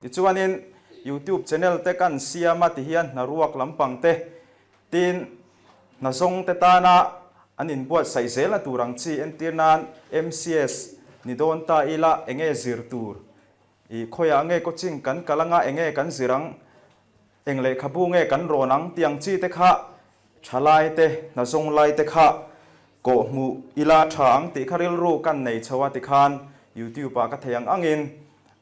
Tichuanin YouTube channel te kan siam a tihian hnaruak lampang te tin hnazawng te tana an inbuatsaih zelna tur ang chi entir nan MCS ni dawn ta ila enge zir tur i khawiah nge coaching kan kal anga enge kan zir ang eng lehkhabu nge kan rawn ang tih ang chi te kha Thalai te, hnazawng lai te kha kawh hmuh ila tha ang tih kha rilru kan nei chho a tikhan YouTube ah ka thei ang angin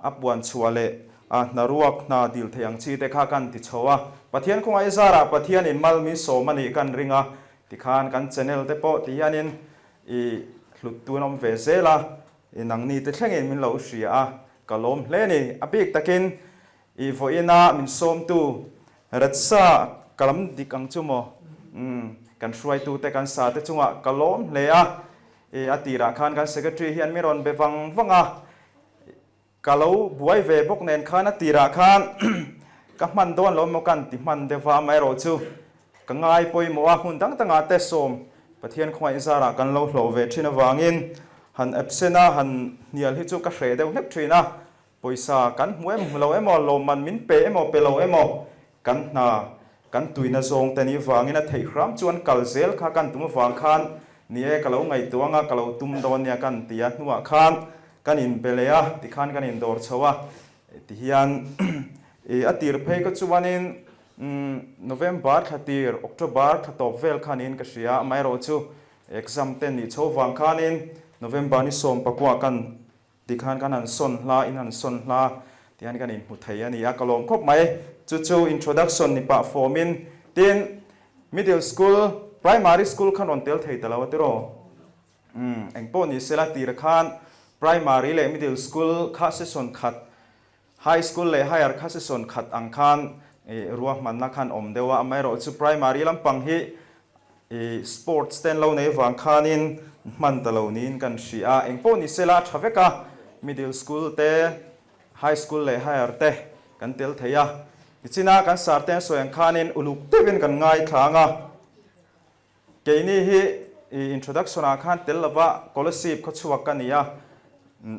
a puan chhuah leh a hnaruak hna dil thei ang chi te kha kan ti chho a. Pathian khawngaih zarah Pathian in mal min sawm a nih kan ring a tikhan kan channel te pawh ti hianin i hlut tun awm ve zel a, i nangni te thlengin min lo hria a, ka lawm hle ni. A bik takin I vawiina min sawmtu Ratsa ka lam dik ang chu maw? Umm, kan hruaitute kan sa te chungah ka lawm hle a, i a tirah khan kan secretary hian min rawn be vang vang a, ka lo buai ve bawk nen khan a tirah khan ka hman dawn lo emaw kan ti hman deuh va, amaherawhchu ka ngai pawimawh a, hmun dang dangah te sawm Pathian khawngaih zarah kan lo hlawh ve thin avangin han absent a han hnial hi chu ka hreh deuh hlek thin a, Pawisa kan hmu em hmu lo emaw, lawmman min pe emaw pe lo emaw, kan hna, kan tuina zawng te nih vangin a theih hram chuan kal zel kha kan tum avang khan ni e ka lo ngaihtuah anga ka lo tum dawn nia kan ti a, hnuah khan kan inbe leh a, tikhan kan indawr chho a, tihian i a tir phei ka chuanin November thla tir, October thla tawp vel kha niin ka hria, amaherawhchu exam te nih chho vang khanin November ni 19 kan Tikhan kan han sawn hla, in han sawn hla tihian kan inhmu thei a ni a, ka lawm khawp mai. Chu chu introduction ni pah fawmin tin middle school, primary school khan rawn tel thei ta lo a tiraw? Umm, engpawh ni sela tir khan primary leh middle school kha session khat, high school leh higher kha session khat ang khan ruahmanna khan awm deuh a, amaherawhchu primary lampang hi I sports te an lo nei vang khanin hman ta lo niin kan hria a, engpawh ni sela a tha vek a, middle school te, high school leh higher te kan tel thei a, tichina kan sar te an sawi ang khanin uluk deuhin kan ngaithla ang a, keini hi i introduction ah khan tel lova scholarship khaw chhuak ka ni a,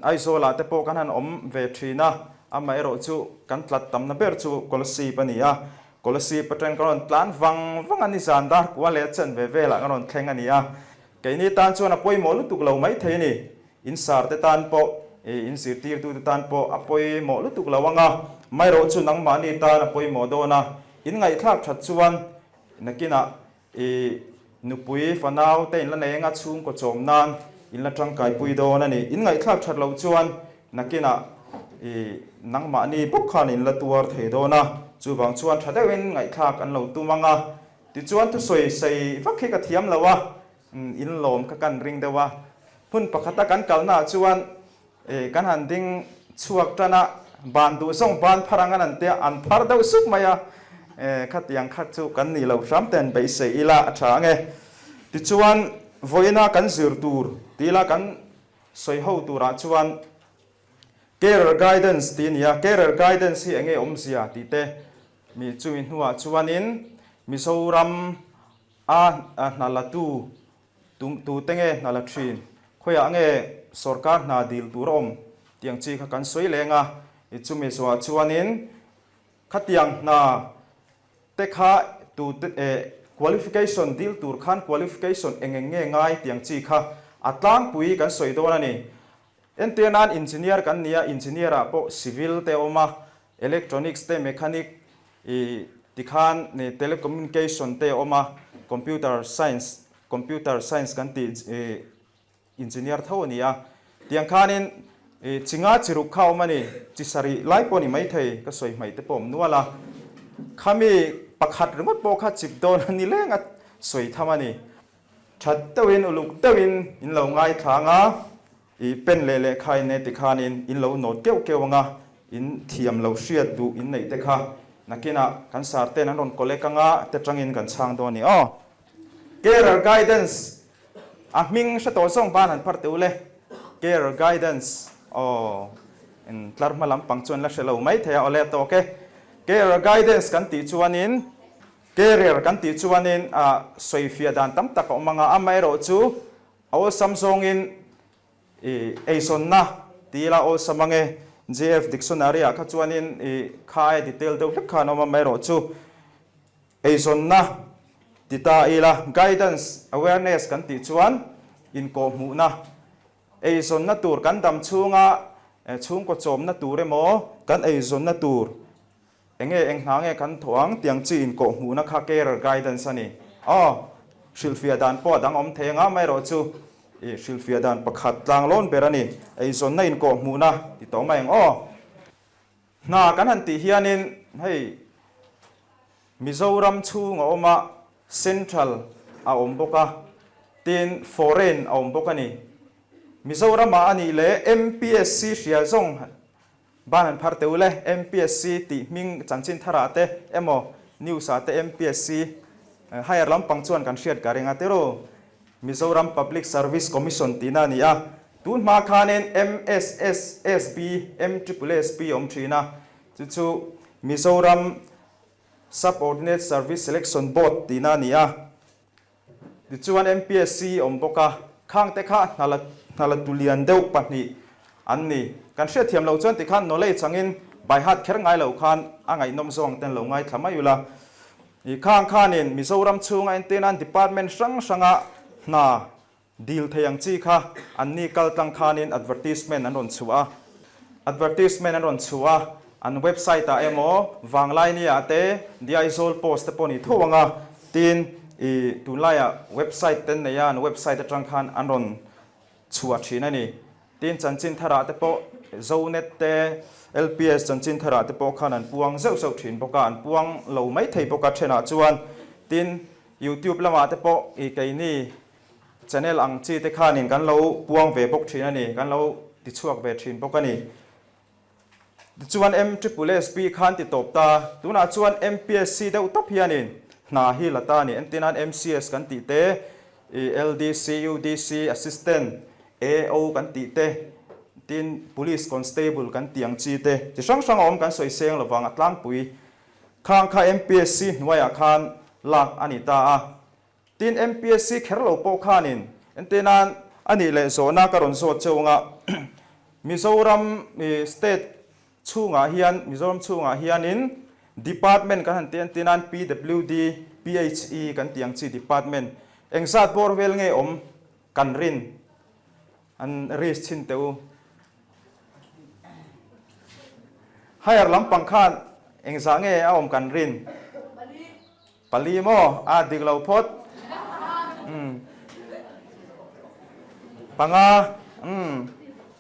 Aizawl ah te pawh kan han awm ve thin a, amaherawhchu kan tlat tamna ber chu scholarship a ni a, Kolasib atang ka rawn tlan vang vang a, nizan dar kua leh a chen ve velah ka rawn thleng a ni a. Keini tan chuan a pawimawh lutuk lo maithei a ni. In sar te tan pawh, in zirtirtu te tan pawh a pawimawh lutuk lo ang a, maherawh chu nangmahni tan a pawimawh dawn a. In ngaihthlak that chuan nakinah i nupui fanau te in la nei anga chhungkaw chawm nan in la tangkaipui dawn a ni. In ngaihthlak that loh chuan nakinah i nangmahni bawk khan in la tuar thei dawn a, chuvang chuan tha deuhin ngaihthlak an lo tum ang a. Tichuan thusawi sei vak hi ka thiam lo a, in lawm kha kan ring deuh a. Hmun pakhata kan kalnaah chuan Kan han ding chhuak tan a, ban duh zawng ban phar ang an an tia, an phar deuh sup mai a, khatiang kha chu kan nih loh hram ten beisei ila a tha ang e. Tichuan, vawiina kan zir tur tila kan sawi ho turah chuan Carer Guidance tih a ni a, Carer Guidance hi enge awmzia tih te mi chumi hnuah chuanin Mizoram a hna latu Tum tute nge hna la thin? Khawiah nge sorkar hna dil tur a awm? Tiang chi kha kan sawi leng a, i chumi zawhah chuanin khatiang hna te kha tute eh qualification dil tur khan qualification eng eng nge ngai tiang chi kha a tlangpui kan sawi dawn a ni. Entir nan engineer kan ni a, engineer ah pawh civil te a awm a, electronics te, mechanic i tikhan telecommunication te a awm a, computer science, computer science kan tih i engineer tho a ni a. Tiang khanin i chi nga chi ruk kha a awm a ni, chi sarih lai pawh a ni maithei, ka sawi hmaih te pawh a awm nual a. Khami pakhat ringawt pawh kha chip dawn a ni leng a sawi tham a ni. That deuhin uluk deuhin in lo ngaithla ang a, i pen leh lehkha in e tikhanin in lo nawt keuh keuh ang a, in thiam lo hriat duh in neih te kha nakinah kan sar ten an rawn collect ang a, te tangin kan chhang dawn a ni aw. Carer Guidance a hming hre tawh zawng ban han phar teh u le. Carer Guidance aw in tlar hma lampang chuan la hre lo mai thei a, awle a tawk e. Carer Guidance kan tih chuanin Career kan tih chuanin a sawifiah dan tam tak a awm ang a, amaherawhchu a awlsam zawngin i eizawnna ti ila awlsam ang e, JF Dictionary ah kha chuanin ih kha aia detail deuh hlek khan awm a, amaherawhchu eizawnna ti ta ila guidance, awareness kan tih chuan inkawhhmuhna, eizawnna tur kan dam chhunga chhungkaw chawmna tur emaw kan eizawnna tur Enge eng hna nge kan thawh ang tiang chi in kawh hmuhna kha carer guidance a ni. Aw, hrilhfiah dan pawh a dang awm thei anga amaherawh chu i hrilhfiah dan pakhat tlang lawn ber a ni. Eizawnna in kawh hmuhna ti tawh mai ang aw. Hna kan han tih hianin hei Mizoram chhung a awm a, Central a awm bawk a, tin foreign a awm bawk a ni. Mizoramah a nih leh MPSC hria zawng Ban an phar teu le, MPSC tih hming chanchin tharah te emaw news ah te MPSC higher lampang chuan kan hriat ka ring a tiru. Mizoram Public Service Commission tihna a ni a, tun hma khanin MSSSB, MSSSB a awm thin a, chu chu Mizoram Subordinate Service Selection Board tihna a ni a. Tichuan MPSC awm bawk a, khangte kha hnala hnala tulian deuh pahnih an ni. Kan hriatthiam loh chuan tikhan knowledge angin by heart kher ngai lo khan a ngaihnawm zawng ten lo ngaithla mai ula. I khang khanin Mizoram chhunga entirnan department hrang hranga hna Dil thei ang chi kha an ni kal tlang khanin advertisement an rawn chhuah a, advertisement an rawn chhuah a, an website ah emaw Vanglaini ah te The Aizawl Post te pawh ni tho ang a, tin i tunlaiah website te an nei a, an website atang khan an rawn chhuah thin a ni. Tin chanchin tharah te pawh Zonet te LPS chanchin tharah te pawh khan an puang zeuh zeuh thin bawk a, an puang lo mai thei bawk a thenah chuan tin YouTube lamah te pawh i keini Channel ang chi te khanin kan lo puang ve bawk thin a ni, kan lo ti chhuak ve thin bawk a ni. Tichuan MSSB khan ti tawp ta, tunah chuan MPSC deuh tawp hianin hna hi la ta a ni. Entirnan MCS kan tih te, LDC, UDC, Assistant, AO kan tih te, tin Police Constable kan tih ang chi te, chi hrang hrang a awm kan sawi seng lovang a tlangpui. Khang kha MPSC hnuaiah khan lak a ni ta a. Tin, MPSC kher lo pawh khanin entirnan a nih leh zawhna ka rawn zawt cheu anga Mizoram state chhungah hian Mizoram chhungah hianin department kan han tih entirnan PWD, PHE kan tih ang chi department engzat bawr vel nge awm kan rin an risk chhin teh u. Higher lampang khan engzah nge a awm kan rin? Pali maw? A dik lo phawt. Umm. Panga. Umm.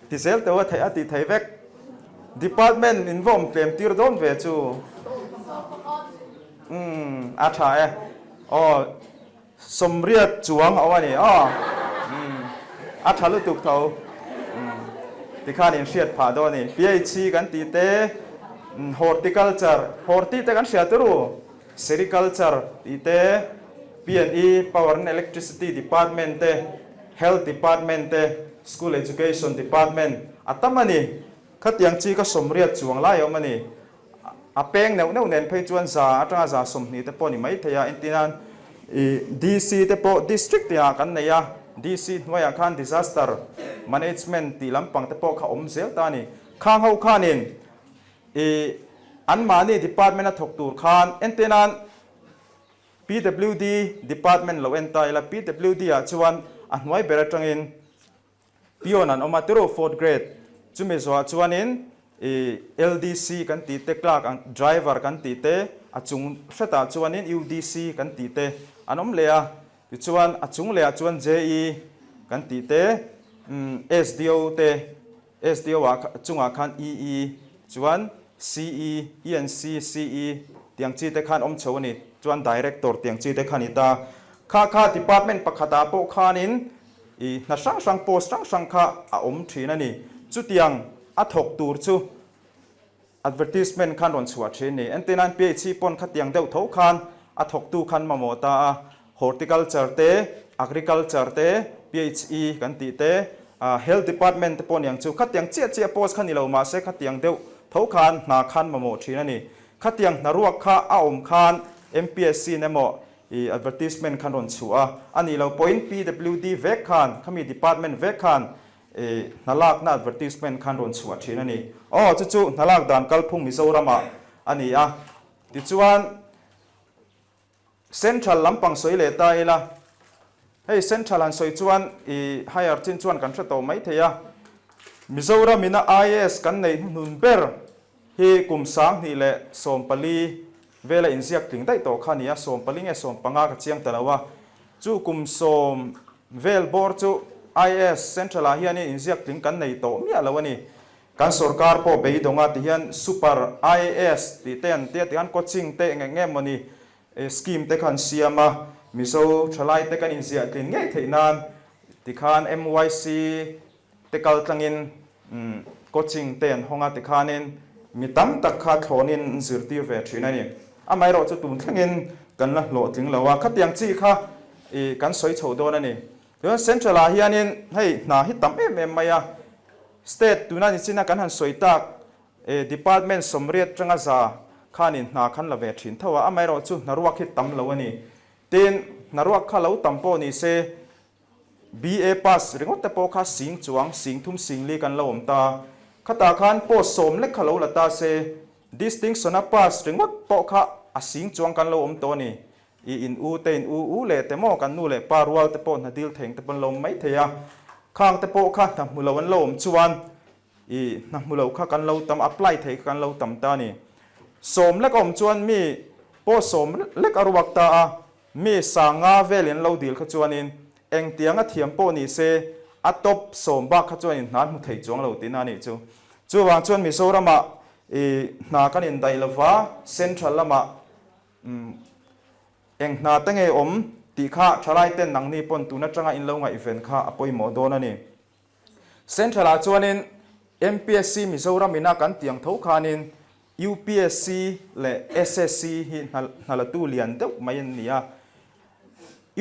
Ti zel teuh a theih a tih thei vek. Department in va awm tlem tir dawn ve chu. Umm. A tha e. Aw. Sawmriat chuang a awm a ni. Aw. Umm. A tha lutuk tho. Umm. Tikhan in hriat phah dawn a ni. PHC kan tih te, Horticulture, Horti te kan hria tur u. Sericulture tih te, P&E, Power and Electricity Department te, Health Department te, School Education Department a tam a ni. Khatiang chi ka sawmriat chuang lai a awm a ni. A peng neuh neuh nen phei chuan za atanga za 20 te pawh ni mai thei a, entirnan i DC te pawh District tihah kan nei a, DC hnuaiah khan Disaster Management tih lampang te pawh kha awm zel ta a ni. Khang ho khanin I anmahni department a thawk tur khan entirnan PWD department lo en ta ila PWD ah chuan a hnuai ber atangin peon an awm a tiro fourth grade chumi zawhah chuanin i LDC kan tih te clerk ang driver kan tih te a chung hretah chuanin UDC kan tih te an awm leh a tichuan a chung lehah chuan JE kan tih te SDO te SDO ah chungah khan EE chuan CE, ENC, CE tiang chi te khan awm chho a ni. Chuan Director tiang chi te kha ni ta. Kha kha department pakhatah pawh khanin i hna hrang hrang post hrang hrang kha a awm thin a ni. Chutiang a thawk tur chu Advertisement khan rawn chhuah thin ni. Entirnan PHC pawn khatiang deuh tho khan a thawktu khan mamawh ta a, Horticulture te, Agriculture te, PHE kan tih te, Health Department te pawh niang chu khatiang chiah chiah post kha ni lo mahse khatiang deuh tho khan hna khan mamawh thin a ni. Khatiang hnaruak kha a awm khan MPSC in emaw i advertisement khan rawn chhuah a, a nih loh pawhin PWD vek khan khami department vek khan. Hna lakna advertisement khan rawn chhuah thin a ni. Aw, chu chu hna lak dan kalphung Mizoramah a ni a. Tichuan, Central lampang sawi leh ta ila, hei Central han sawi chuan i higher chin chuan kan hre tawh mai thei a. Mizoram ina IAS kan neih hnuhnun ber hi kum 2014 vela inziak tling daih tawh kha a ni a, 14 nge 15 ka chiang ta lo a. Chu kum sawm vel bawr chu IAS Central ah hianin inziak tling kan nei tawh miah lo a ni. Kan sorkar pawh beidawng a tihian Super IAS tih te an tia tihian coaching te eng eng nge mawni scheme te kha an siam a, Mizo thalai te kan inziah tlin ngei theih nan tikhan MYC te kal tlangin coaching te an hawng a tikhanin mi tam tak kha thlawnin an zirtir ve thin a ni. Amaherawh chu tun thlengin kan la hlawhtling lo a, khatiang chi kha i kan sawi chho dawn a ni. Chuan Central ah hianin hei hna hi tam em em mai a, State tuna ni china kan han sawi tak Department 80 tanga za khanin hna khan la ve thin tho a, amaherawh chu hnaruak hi tam lo a ni. Tin, hnaruak kha lo tam pawh ni se, BA pass ringawt te pawh kha sing chuang, sing thum sing li kan lo awm ta. Khatah khan post sawm lek kha lo la ta se, distinction a pass ringawt pawh kha a sing chuang kan lo awm tawh a ni. I in u te in u u leh te maw kan nu leh pa rual te pawh hna dil theng te pawh an lo awm mai thei a. Khang te pawh kha hna hmu lo an lo awm chuan i hna hmu lo kha kan lo tam, apply thei kha kan lo tam ta a ni. Sawm lek a awm chuan mi pawh sawm lek a ruak ta a, Mi sanga velin lo dil kha chuanin engtianga thiam pawh ni se a top sawm bak kha chuanin hna an hmu thei chuang lo tihna a nih chu. Chuvang chuan Mizoramah i hna kan indaih lova Central lamah eng hna te nge awm tih kha thalai ten nangni pawn tun atanga in lo ngaihven kha a pawimawh dawn a ni. Central ah chuanin MPSC Mizoram ina kan tiang tho khanin UPSC leh SSC hi hnalatu lian deuh mai an ni a.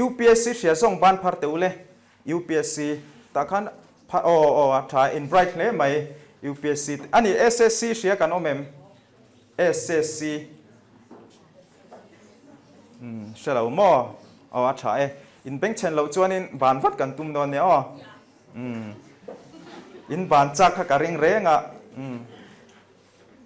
UPSC hria zawng ban phar teh ule. UPSC tah khan phar aw aw a tha in bright hle mai UPSC a ni. SSC hria kan awm em? SSC umm hre lo maw? Aw a tha e. In bengchhen loh chuanin ban vat kan tum dawn nia aw. Umm in ban chak kha ka ring reng a. Umm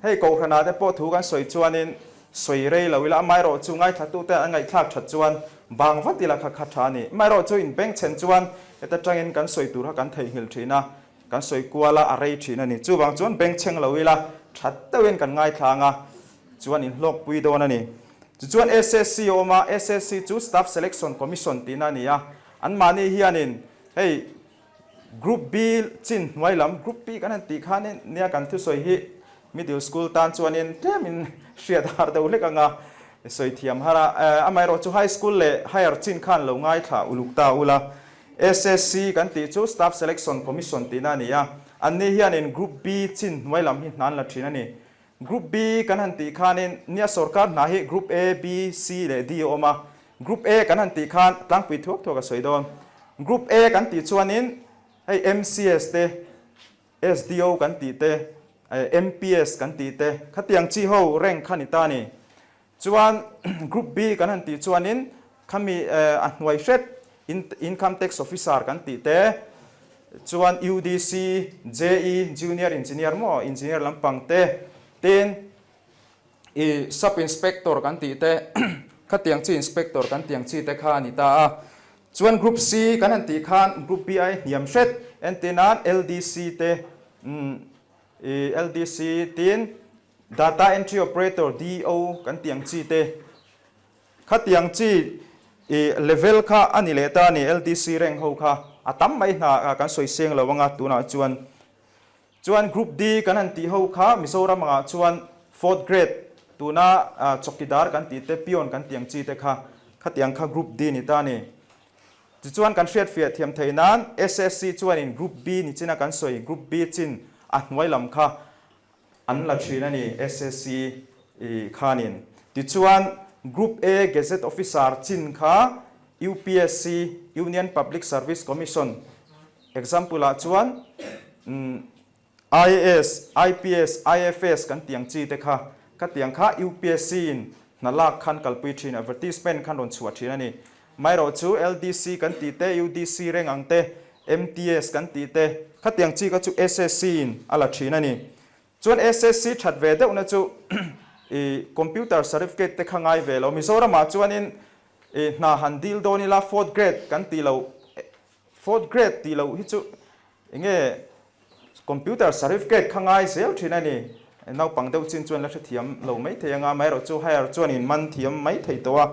hei Kohhranah te pawh thu kan sawi chuanin sawi rei lo ila amaherawh chu ngaithlatute an ngaihthlak that chuan bang vat ila kha kha tha a ni. Amaherawh chu in bengchhen chuan heta tangin kan sawi tur kha kan theihnghilh thin a, kan sawi kual a, a rei thin a ni. Chuvang chuan bengchheng lo ila that deuhin kan ngaithla ang a, chuan in hlawkpui dawn a ni. Tichuan SSC a awm a, SSC chu Staff Selection Commission tihna a ni a, anmahni hianin Hei Group B chin hnuai lam, Group B kan han tih khanin nia kan thusawi hi middle school tan chuanin tlemin hriat har deuh hlek anga sawi thiam har a. Amaherawh chu high school leh higher chin khan lo ngaithla uluk ta ula. SSC kan tih chu Staff Selection Commission tihna a ni a, anni hianin Group B chin hnuai lam hi hna an la thin a ni. Group B kan han tih khanin nia sorkar hna hi Group A, B, C leh D a awm a. Group A kan han tih khan tlangpui thuak thuak a sawi dawn. Group A kan tih chuanin hei MCS te, SDO kan tih te, MPS kan tih te khatiang chi ho rank kha ni ta a ni. Chuan Group B kan han tih chuanin khami a hnuai hret Income Tax Officer kan tih te, chuan UDC, JE, Junior Engineer maw, Engineer lampang te, tin i Sub Inspector kan tih te, khatiang chi Inspector kan tiang chi te kha a ni ta a. Chuan Group C kan han tih khan Group B ai hniam hret, entir nan LDC te, i LDC tin Data Entry Operator, DO, kan tih ang chi te, khatiang chi i level kha a ni leh ta a ni, LDC rank ho kha a tam mai hna kan sawi seng lo anga tunah chuan. Chuan Group D kan han tih ho kha Mizoram angah chuan fourth grade tuna chawkidar kan tih te, peon kan tih ang chi te kha, khatiang kha Group D ni ta a ni. Tichuan kan hriatfiah thiam theih nan SSC chuanin Group B ni china kan sawi Group B chin a hnuai lam kha An la thin a ni SSC khanin. Tichuan Group A Gazette Officer chin kha UPSC, Union Public Service Commission, example ah chuan IAS, IPS, IFS kan tih ang chi te kha, khatiang kha UPSC in hna lak khan kalpui thin, advertisement khan rawn chhuah thin a ni. Maherawh chu LDC kan tih te, UDC reng ang te, MTS kan tih te. Khatiang chi kha chu SSC in a la thin a ni. Chuan SSC that ve deuhna chu i computer certificate te kha ngai ve lo. Mizoramah chuanin i hna han dil dawn ila fourth grade kan tih loh, fourth grade tih loh hi chu enge computer certificate kha ngai zel thin a ni. Naupang deuh chin chuan la hrethiam lo mai thei anga, amaherawhchu higher chuan in man thiam mai thei tawh a.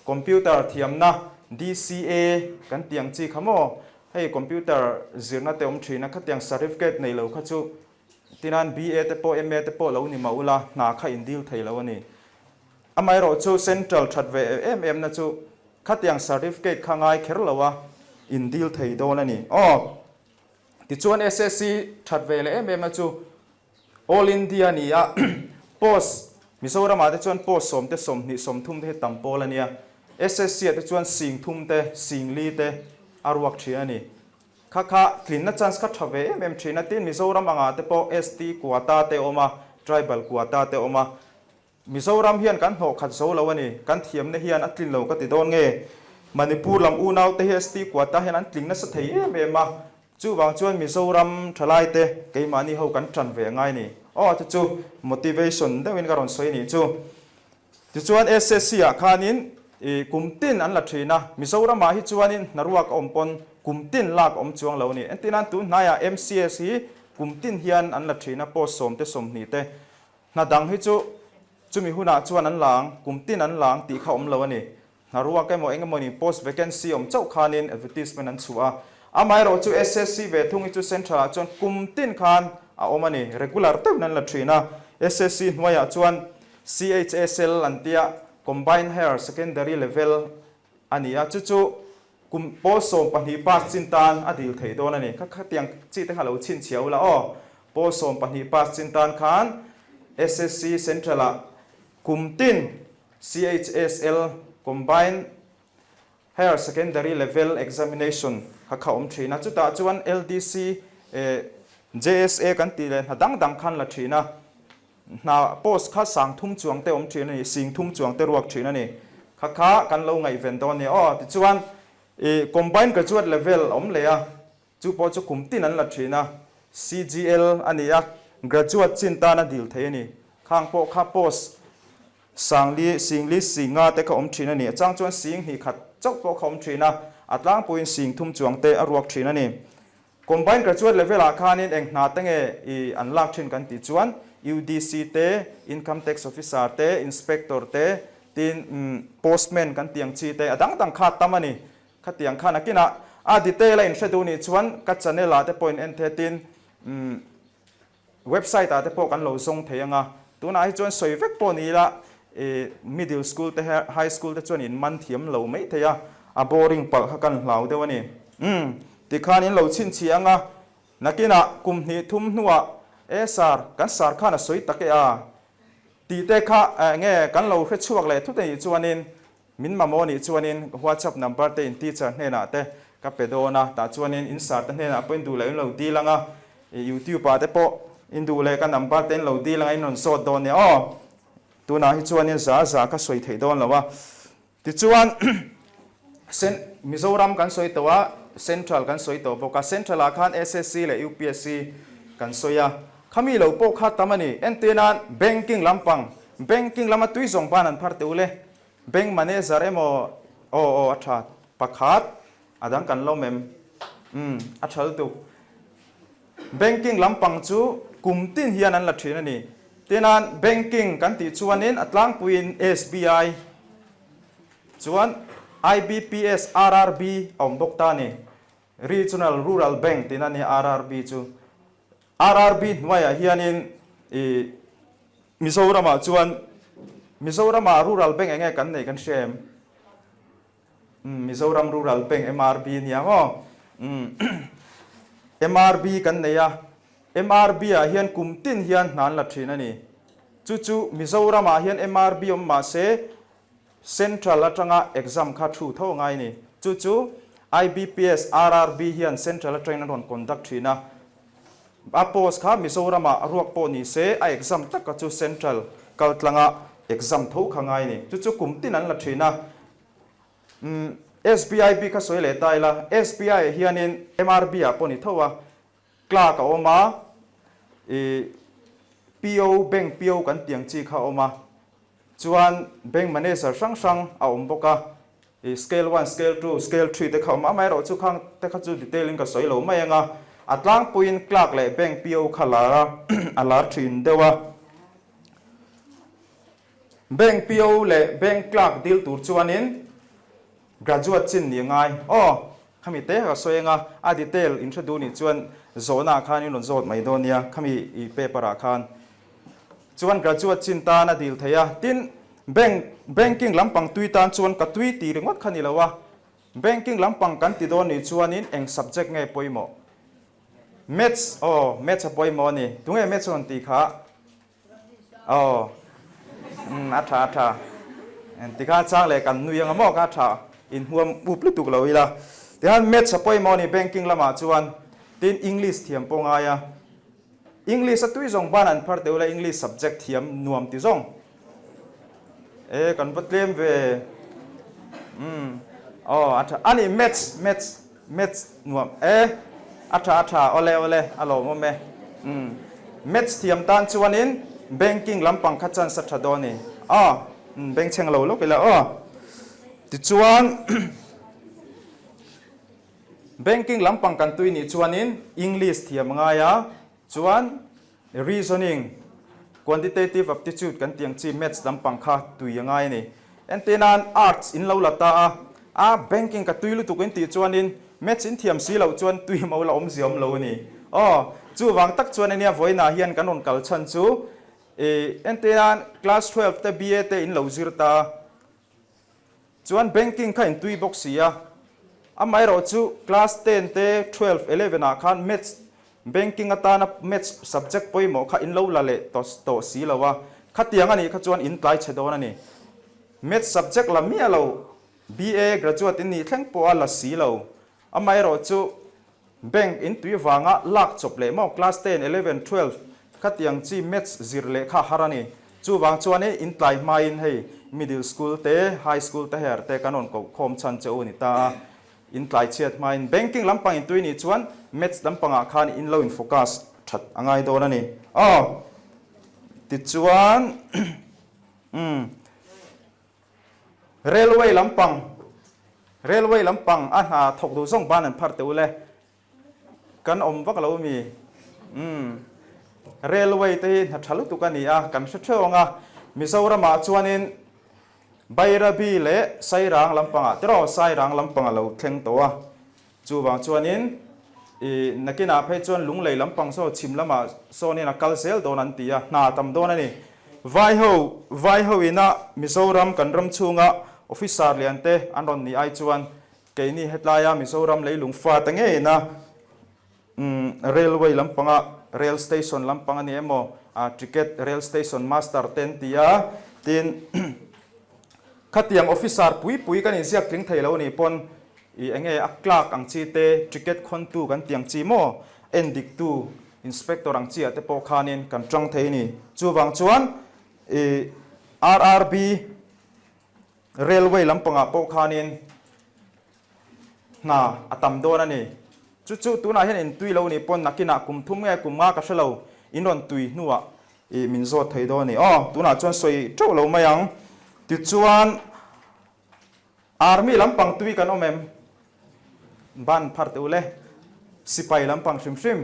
Computer thiamna DCA kan tih ang chi kha maw? Hei computer zirna te awm thin a, khatiang certificate nei lo kha chu tinan BA te pawh MA te pawh lo ni mah ula hna kha in dil thei lo a ni. Amaherawhchu central that ve em em na chu khatiang certificate kha ngai kher lo a in dil thei dawn a ni. Aw tichuan SSC that ve leh em em na chu All India ni a, post Mizoramah te chuan post 10 te 20 30 te hi tam pawl a nia. SSC ah te chuan 30 te 40 te a ruak thin a ni. Kha kha tlinna chance kha tha ve em em thin a, tin Mizoram angah te pawh ST quota te a awm a, tribal quota te a awm a. Mizoram hian kan hnawh khat zo lo a ni, kan thiamna hian a tlin lo ka ti dawn nge? Manipur lam unaute hi ST quota hian an tling nasa thei em em a, chuvang chuan Mizoram thalaite keimahni ho kan tan ve a ngai ni. Aw chu chu motivation deuhin ka rawn sawi nih chu. Tichuan SSC ah khanin i kum tin an la thin a, Mizoramah hi chuanin hnaruak a awm pawn kum tin lak a awm chuang lo a ni. Entirnan tun hnaiah MCS hi kum tin hian an la thin a, post 10 te 20 te Hna dang hi chu chumi hunah chuan an la ang, kum tin an la ang tih kha awm lo a ni. Hna ruak emaw eng emawni post vacancy awm chauh khanin advertisement an chhuah a. Amaherawh chu SSC ve thung hi chu central ah chuan kum tin khan a awm a ni, regular deuhin an la thin a. SSC hnuaiah chuan CHSL an tia Combined Higher Secondary Level a ni a, chu chu Kum pawl 12 pass chin tan a dil thei dawn a ni. Kha khatiang chi te kha lo chhinchhiah ula aw. Pawl 12 pass chin tan khan SSC Central ah kum tin CHSL, Combined Higher Secondary Level Examination, kha kha awm thin a. Chutah chuan LDC, JSA kan tih leh hna dang dang khan la thin a. Hna post kha 3000 chuang te awm thin a ni, 3000 chuang te ruak thin a ni. Kha kha kan lo ngaihven dawn nia aw. Tichuan i Combined Graduate Level a awm leh a, chu pawh chu kum tin an la thin a, CGL a ni a, graduate chin tan a dil thei a ni. Khang pawh kha post 4000, 4000, 5000 te kha awm thin a ni. A chang chuan 2000 chauh pawh kha awm thin a, a tlangpuiin 3000 chuang te a ruak thin a ni. Combined Graduate Level ah khanin eng hna te nge i an lak thin kan tih chuan UDC te, Income Tax Officer te, Inspector te, tin Postman kan tih ang chi te a dang dang kha tam a ni. Khatiang khan a kinah a detail a inhre duh nih chuan ka channel ah te pawh in en the tin Website ah te pawh kan lo zawng thei ang a, tunah hi chuan sawi vek pawh ni ila i middle school te high school te chuan in man thiam lo mai thei a, a boring palh kha kan hlau deuh a ni. Umm tikhan in lo chhinchhiah ang a, nakinah kum hnih thum hnuah e sir kan sir khan a sawi tak e a tih te kha enge kan lo hre chhuak leh thut a nih chuanin Min mamawh nih chuanin ka WhatsApp number te in teacher hnenah te ka pe dawn a, tah chuanin in sir te hnenah pawh in duh leh in lo deal ang a, YouTube ah te pawh in duh leh ka number te in lo deal ang a in rawn zawt dawn nia aw. Tunah hi chuanin za za ka sawi theih dawn lo a. Tichuan Mizoram kan sawi tawh a, Central kan sawi tawh bawk a, Central ah khan SSC leh UPSC kan sawi a, khami lo pawh kha tam a ni. Entirnan banking lampang, banking lama tui zawng ban an phar teh ule. Bank manager emaw aw aw a tha pakhat a dang kan lawm em umm a tha lutuk. Banking lampang chu kum tin hian an la thin a ni. Tinan banking kan tih chuanin a tlangpuiin SBI chuan IBPS RRB a awm bawk ta a ni. Regional Rural Bank tihna a ni RRB chu. RRB hnuaiah hianin i Mizoramah chuan Mizoramah Rural Bank enge kan neih kan hria em? Umm Mizoram Rural Bank MRB nia maw? Umm MRB kan nei a, MRB ah hian kum tin hian hna an la thin a ni. Chu chu Mizoramah hian MRB awm mahse Central atanga exam kha thu tho ngai ni. Chu chu IBPS, RRB hian Central atangin an rawn conduct thin a. A post kha Mizoramah ruak pawh ni se a exam taka chu Central kal tlanga exam tho kha ngai ni. Chu chu kum tin an la thin a. Umm SBI bik kha sawi leh ta ila, SBI ah hianin MRB ah pawh ni tho a. Clerk a awm a, ih PO, bank PO kan tih ang chi kha a awm a, chuan bank manager hrang hrang a awm bawk a, ih scale one, scale two, scale three te kha a awm a, amaherawh chu khang te kha chu detail in ka sawi lo mai ang a, a tlangpuiin clerk leh bank PO kha lar a, a lar thin deuh a. Bank PO leh bank clerk dil tur chuanin Graduate chin ni ngai. Aw, khami te ka sawi anga, a detail in hre duh nih chuan zawhna ah khan in rawn zawt mai dawn nia, khami i paper ah khan. Chuan graduate chin tan a dil thei a, tin bank, banking lampang tui tan chuan ka tui ti ringawt kha ni lo a, banking lampang kan ti dawn nih chuanin eng subject nge pawimawh? Maths, aw, maths a pawimawh a ni. Tunge maths rawn tih kha? Aw umm a tha a tha tikha chang leh kan nui anga maw kha a tha inhuam up lutuk lo ila tihian maths a pawimawh a ni banking lamah chuan tin English thiam pawh ngai a English a tui zawng ban an phar teuh la English subject thiam nuam ti zawng e kan va tlem ve umm aw a tha a ni maths maths Maths nuam e. A tha a tha awle awle a lawmawm e. Umm Maths thiam tan chuanin banking lampang kha chance a tha dawn i. Aw umm bengchheng lo lawk ila aw. Tichuan banking lampang kan tui nih chuanin English thiam a ngai a, chuan Reasoning, Quantitative aptitude kan tih ang chi maths lampang kha tui a ngai a ni. Entir nan arts in lo la ta a, a banking ka tui lutuk in tih chuanin maths in thiam si loh chuan tui mo la awmzia awm lo a ni. Aw, chuvang tak chuan ania vawiinah hian kan rawn kal chhan chu i entir nan class 12 te BA te in lo zir ta a, Chuan banking kha intui bawk si a, amaherawh chu class ten te 12, 11 ah khan maths banking atana maths subject pawimawh kha in lo la leh tawh si lo a, khatiang a nih kha chuan in tlai chhe dawn a ni. Maths subject la miah lo, BA graduate in nih thleng pawh a la si lo, amaherawh chu Bank in tui vanga lak chawp leh maw class 10, 11, 12 khatiang chi maths zir leh kha har a ni. Chuvang chuan e in tlai hmain hei middle school te high school te her te kan rawn koh khawm chhan che u ni ta a. In tlai chhiat hmain banking lampang in tui nih chuan maths lampangah khan in lo in focus that a ngai dawn a ni. Aw tichuan umm. Railway lampang Railway lampang a hna thawk duh zawng ban an phar teh ule. Kan awm vak lo mi. Umm. Railway te hi hna tha lutuk a ni a, kan hre theuh ang a. Mizoramah chuanin Bairabi leh Sairang lampangah tiraw Sairang lampang a lo thleng tawh a. Chuvang chuanin i nakinah phei chuan lunglei lampang saw chhim lamah sawnin a kal zel dawn an ti a, hna tam dawn a ni. Vaiho, Vaiho ina Mizoram kan ram chhunga officer lian te an rawn nih ai chuan keini hetlaia Mizoram leilung fa ta ngeina railway lampanga rail station lampang a ni emaw ticket rail station master te an ti a, tin khatiang officer pui pui kan inziak tling thei lo nih pawn I enge a clerk ang chi te, ticket khawntu kan ti ang chi maw, en diktu, inspector ang chi ah te pawh khanin kan tang thei a ni. Chuvang chuan i RRB railway lampangah pawh khanin hna a tam dawn a ni. Chu chu tunah hian in tui lo nih pawn nakinah kum thum nge kum nga ka hre lo, in rawn tui hnuah i min zawt thei dawn a ni. Aw, tunah chuan sawi teuh lo mai ang. Tichuan. Army lampang tui kan awm em? Ban phar teh u le. Sipai lampang hrim hrim.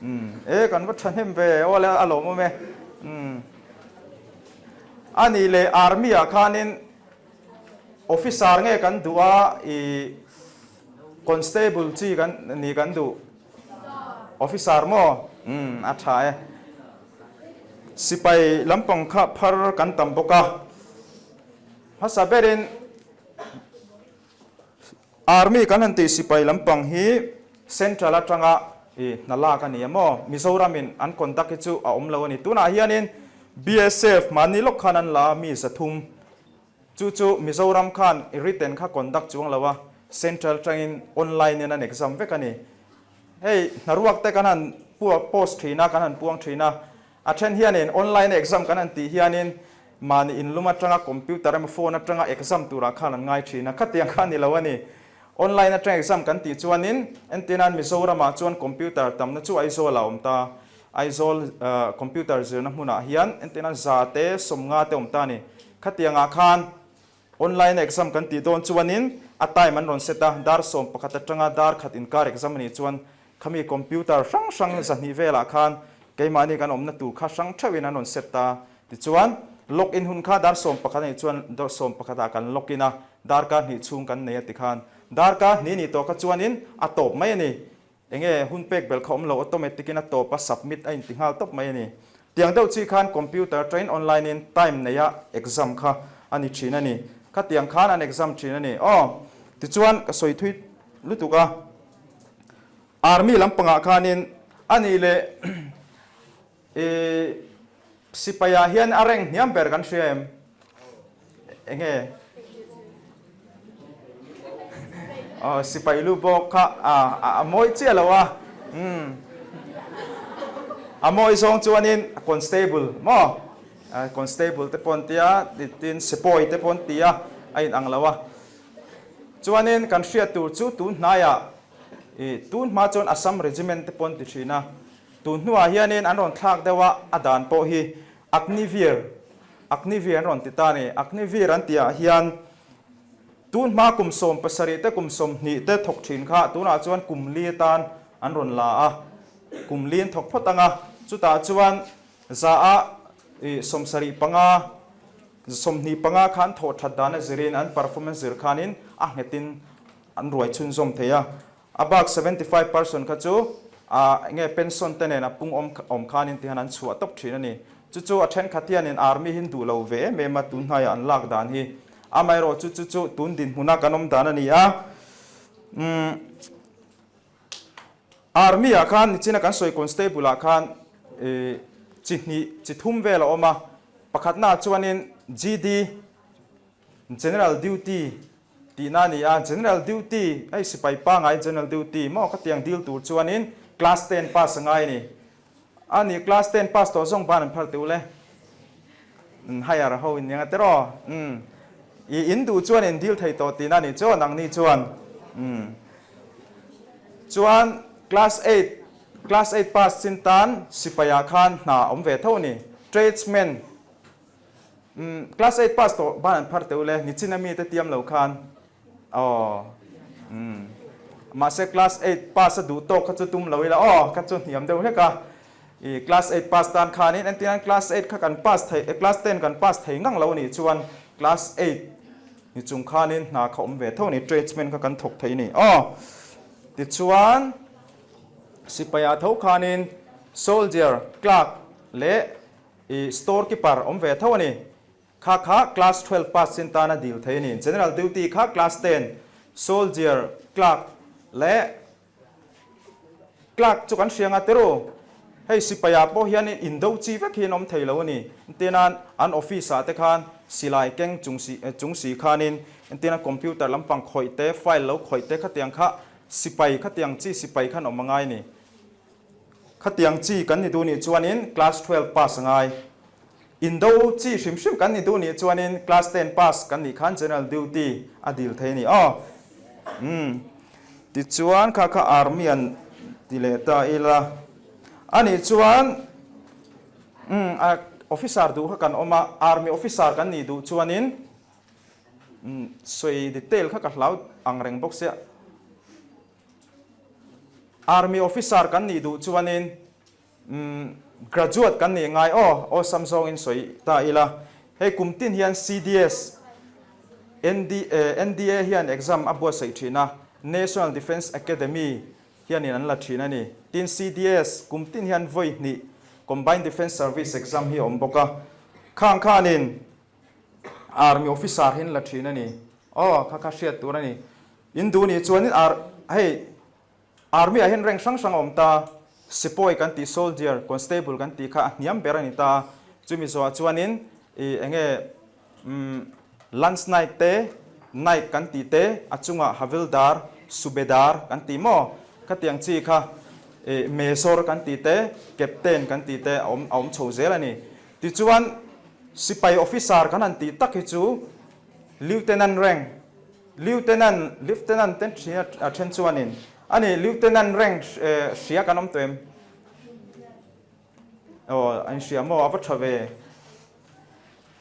Umm e kan va thahnem ve aw le a lawmawm e. Umm a nih leh army ah khanin officer nge kan duh a i constable chi kan ni kan duh? Officer maw? Umm a tha e. Sipai lampang kha phar kan tam bawk a. Hmasa berin Army kan han tih sipai lampang hi Central atanga i hna lak a ni a maw? Mizoramin an conduct hi chu a awm lo a ni. Tunah hianin BSF mahni lawk khan an la a mi 300. Chu chu Mizoram khan i written kha conduct chuang lo a, Central atangin online in an exam vek a ni. Hei hnaruak te kan han post thin a, kan han puang thin a. A then hianin online exam kan han tih hianin mahni inlum atanga computer emaw phone atanga exam turah khan an ngai thin a, khatiang kha a ni lo a ni. Online atang exam kan tih chuanin entirnan Mizoramah chuan computer tamna chu Aizawl ah a awm ta. Aizawl computer zirna hmunah hian entirnan 100 te 50 te awm ta a ni. Khatiangah khan Online exam kan tih dawn chuanin a time an rawn set a, dar 11 atanga dar khat inkar exam a nih chuan khami computer hrang hrang 200 velah khan keimahni kan awmna tur kha hrang theuhin an rawn set ta. Tichuan, log in hun kha dar 11 a nih chuan dar 11 ah kan log in a, darkar hnih chhung kan nei a ti khan darkar hnih nih tawh kha chuanin a tawp mai a ni. Enge hun pek belh kha awm lo automatic in a tawp a submit a inti nghal tawp mai a ni. Tiang deuh chi khan computer train online in time nei a exam kha a ni thin a ni. Khatiang khan an exam thin a ni. Aw tichuan ka sawi thui lutuk a. Army lampangah khanin a nih leh I sipai ah hian a rank hniam ber kan hria em? Enge? Aw sipai lu bawk kha a mawi chiah lo a. Umm. A mawi zawng chuanin constable maw? Constable te pawh an tia, tin sepoy te pawh an tia, a inang lo a. Chuanin kan hriat tur chu tun hnaiah i tun hma chuan Assam Regiment te pawh an ti thin a. Tun hnuah hianin an rawn thlak deuh a, a dan pawh hi Agniveer, Agniveer an rawn ti ta a ni. Agniveer an tihah hian tun hma kum 17 te kum 20 te thawk thin kha tunah chuan kum li atan an rawn la a, kum li an thawk phawt ang a, chutah chuan 75%, 25 khan thawh that dan a zirin an performance zir khanin a nghetin an ruai chhunzawm thei a. A bak 75 person kha chu a enge pension te nen a pung awm awm khanin tihian an chhuah tawp thin a ni. Chu chu a thenkhat hianin army hi an duh lo ve em em a tun hnaiah an lak dan hi. Amaherawh chu chu chu tun dinhmuna kan awm dan a ni a. Umm army ah khan nichina kan sawi constable ah khan ih chi hnih chi thum vel a awm a. Pakhatnaah chuanin GD General duty tihna a ni a, General duty, hei sipai pangai General duty maw khatiang deal tur chuanin class ten pass a ngai a ni. A ni class ten pass tawh zawng ban an phar teuh le. Umm higher ho in nia tiraw? Umm i in duh chuan in deal thei tawh tihna a ni chu nangni chuan. Umm chuan class eight, class eight pass chin tan sipaiah khan hna a awm ve tho a ni. Tradesman Umm class eight pass tawh ban an phar teuh le nichin a mite tiam lo khan aw umm mahse class eight pass a duh tawk kha chu tum lo ila aw kha chu hniam deuh hlek a i class eight pass tan khanin entirnan class eight kha kan pass thei class ten kan pass thei ngang lo anih chuan class eight ni chung khanin hna kha awm ve tho a ni tradesman kha kan thawk thei a ni aw tichuan sipai ah tho khanin soldier clerk leh I store keeper awm ve tho a ni. Kha kha class 12 pass chin tana dil thei a ni. General duty kha class ten, soldier, clerk leh clerk chu kan hria nga teru. Hei sipai ah pawh hian indo chi vek hi an awm thei lo a ni. Entirnan an office ah te khan silai keng chung si chung si khanin entirnan computer lampang khawih te, file lo khawih te khatiang kha sipai khatiang chi sipai khan awm a ngai a ni. Khatiang chi kan ni duh nih chuanin class 12 pass a ngai. Indo chi hrim hrim kan ni duh nih chuanin class ten pass kan nih khan general duty a dil thei a ni aw. Umm. Tichuan kha kha army an ti leh ta ila. A nih chuan umm a officer duh kha kan awm a, army officer kan nih duh chuanin umm sawi detail kha ka hlau ang reng bawk sia. Army officer kan nih duh chuanin graduate kan nih ngai aw, awlsam zawngin sawi ta ila. Hei kum tin hian CDS, NDA hian exam a buatsaih thin a, National Defence Academy hianin an la thin a ni. Tin CDS kum tin hian vawi hnih Combined Defence Service exam hi a awm bawk a. Khang khanin Army officer hi an la thin a ni. Aw, kha kha hriat tur a ni. In duh nih chuanin ar hei Army ah hian rank hrang hrang a awm ta, Sepoy kan tih Soldier, Constable kan tih kha a hniam ber a ni ta, chumi zawhah chuanin ih enge umm Lance Naik te, Naik kan tih te, a chungah Havildar, Subedar kan tih maw khatiang chi kha ih Major kan tih te, Captain kan tih te a awm a awm chho zel a ni. Tichuan Sipai Officer kan han tih tak hi chu Lieutenant rank. Lieutenant, Lieutenant te ṭhin a ṭhen chuanin a ni Lieutenant rank hria kan awm tawh em? Aw, an hria maw? A va ṭha ve.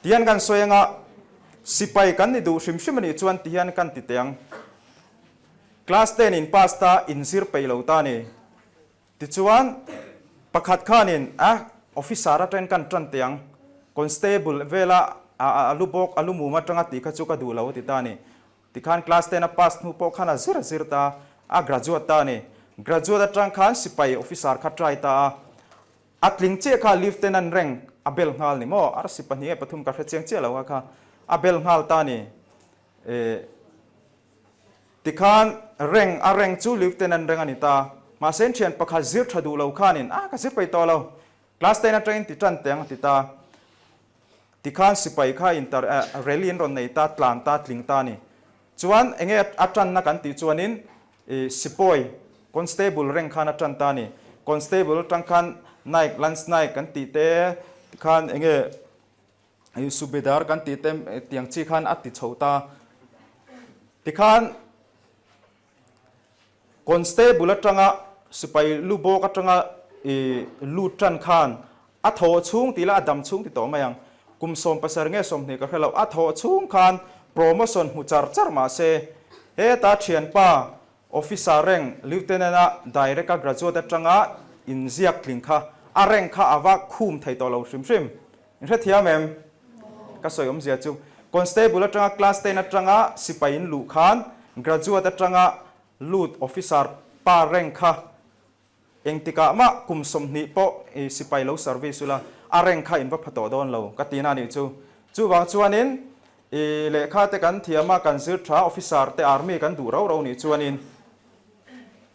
Tihian kan sawi anga sipai kan ni duh hrim hrim a nih chuan tihian kan ti teh ang. Class ten in pass ta inzir peih lo ta a ni. Tichuan, pakhat khanin a officer atangin kan tan teh ang, constable vela a lu bawk, a lu mum atanga tih kha chu ka duh lo a ti ta a ni. Tikhan class ten a pass hnu pawh khan a zir a zir ta, a graduate ta a ni. Graduate atang khan sipai officer kha try ta a, a tling chiah kha lieutenant rank a bel nghal ni maw, arsi pahnih nge pathum ka hre chiang chiah lo kha kha a bel nghal ta a ni. Tikhan rank a rank chu Lieutenant rank a ni ta. Mahse in thian pakhat zir tha duh lo khanin a ka zir peih tawh lo. Class ten atangin ti tan teng a ti ta. Tikhan sipai kha inter rally an rawn nei ta, tlan ta, tling ta a ni. Chuan enge a tanna kan tih chuanin sipawi constable rank khan a tan ta a ni. Constable atang khan Naik, Lance Naik kan tih te tikhan enge Hei Subedar kan tih te tiang chi khan a ti chho ta. Tikhan Constable atanga sipai lu bawk atanga i lut tan khan a thaw chhung tih la a dam chhung ti tawh mai ang. Kum 70 nge 20 ka hre lo. A thaw chhung khan promotion hmu char char mah se heta thianpa Officer rank Lieutenant a direct a graduate atanga inziak tling kha a rank kha a va khum thei tawh lo hrim hrim. In hrethiam em? Ka sawi awmzia chu Constable atanga class ten atanga sipai in luh khan graduate atanga lut officer pa rank kha Engtikah mah kum 20 pawh i sipai lo service ula, a rank kha in va pha tawh dawn lo ka ti na nih chu. Chuvang chuanin i lehkha te kan thiam a, kan zir tha, officer te army kan duh rau rau nih chuanin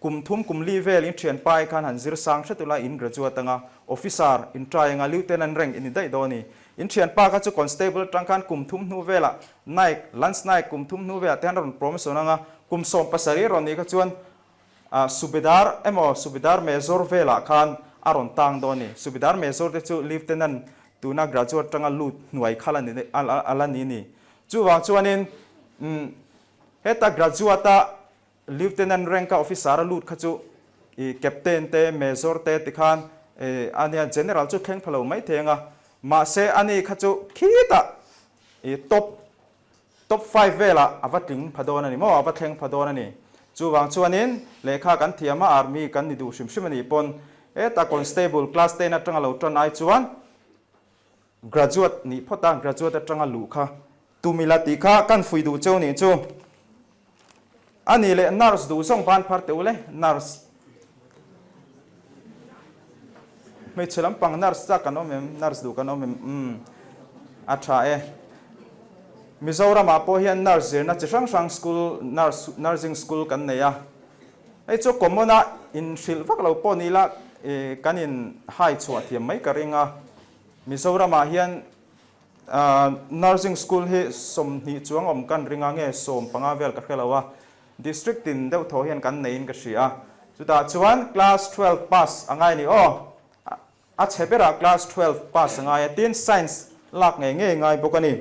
kum thum kum li vel in thianpa i khan han zir sang hret ula in graduate anga, officer in try anga lieutenant rank in ni daih dawn ni. In thianpa kha chu constable atang khan kum thum hnu velah naik, lance naik kum thum hnu velah te khan a rawn promotion anga, kum 17 rawn nih kha chuan Subedar emaw Subedar Major velah khan a rawn tang dawn a ni. Subedar Major te chu Lieutenant tuna graduate atanga lut hnuai kha a la ni ni. Chuvang chuanin heta graduate a Lieutenant rank a officer a lut kha chu Captain te Major te tikhan a nia General chu thleng pha lo mai thei anga mahse ani kha chu khitah top Top five velah a va tling pha dawn a ni maw? A va thleng pha dawn a ni. Chuvang chuanin lehkha kan thiam a, army kan ni duh hrim hrim a nih pawn heta constable class ten atanga lo tan ai chuan graduate nih phawt a, graduate atanga luh kha tum ila tih kha kan fui duh cheu nih chu. A nih leh nurse duh zawng ban phar teh ule, nurse. Hmeichhe lampang nurse chak kan awm em? Nurse duh kan awm em? Umm a tha e. Mizoramah pawh hian nurse zirna chi hrang hrang school nurse nursing school kan nei a. Hei chu common a inhrilh vak lo pawh ni ila kan in hai chhuah thiam mai ka ring a. Mizoramah hian nursing school hi 20 chuang awm kan ring a nge 15 vel ka hre lo a. District tin deuh thaw hian kan neiin ka hria. Chutah chuan class 12 pass a ngai a ni aw. A chhe berah class 12 pass a ngai a, tin science lak ngei ngei ngai bawk a ni.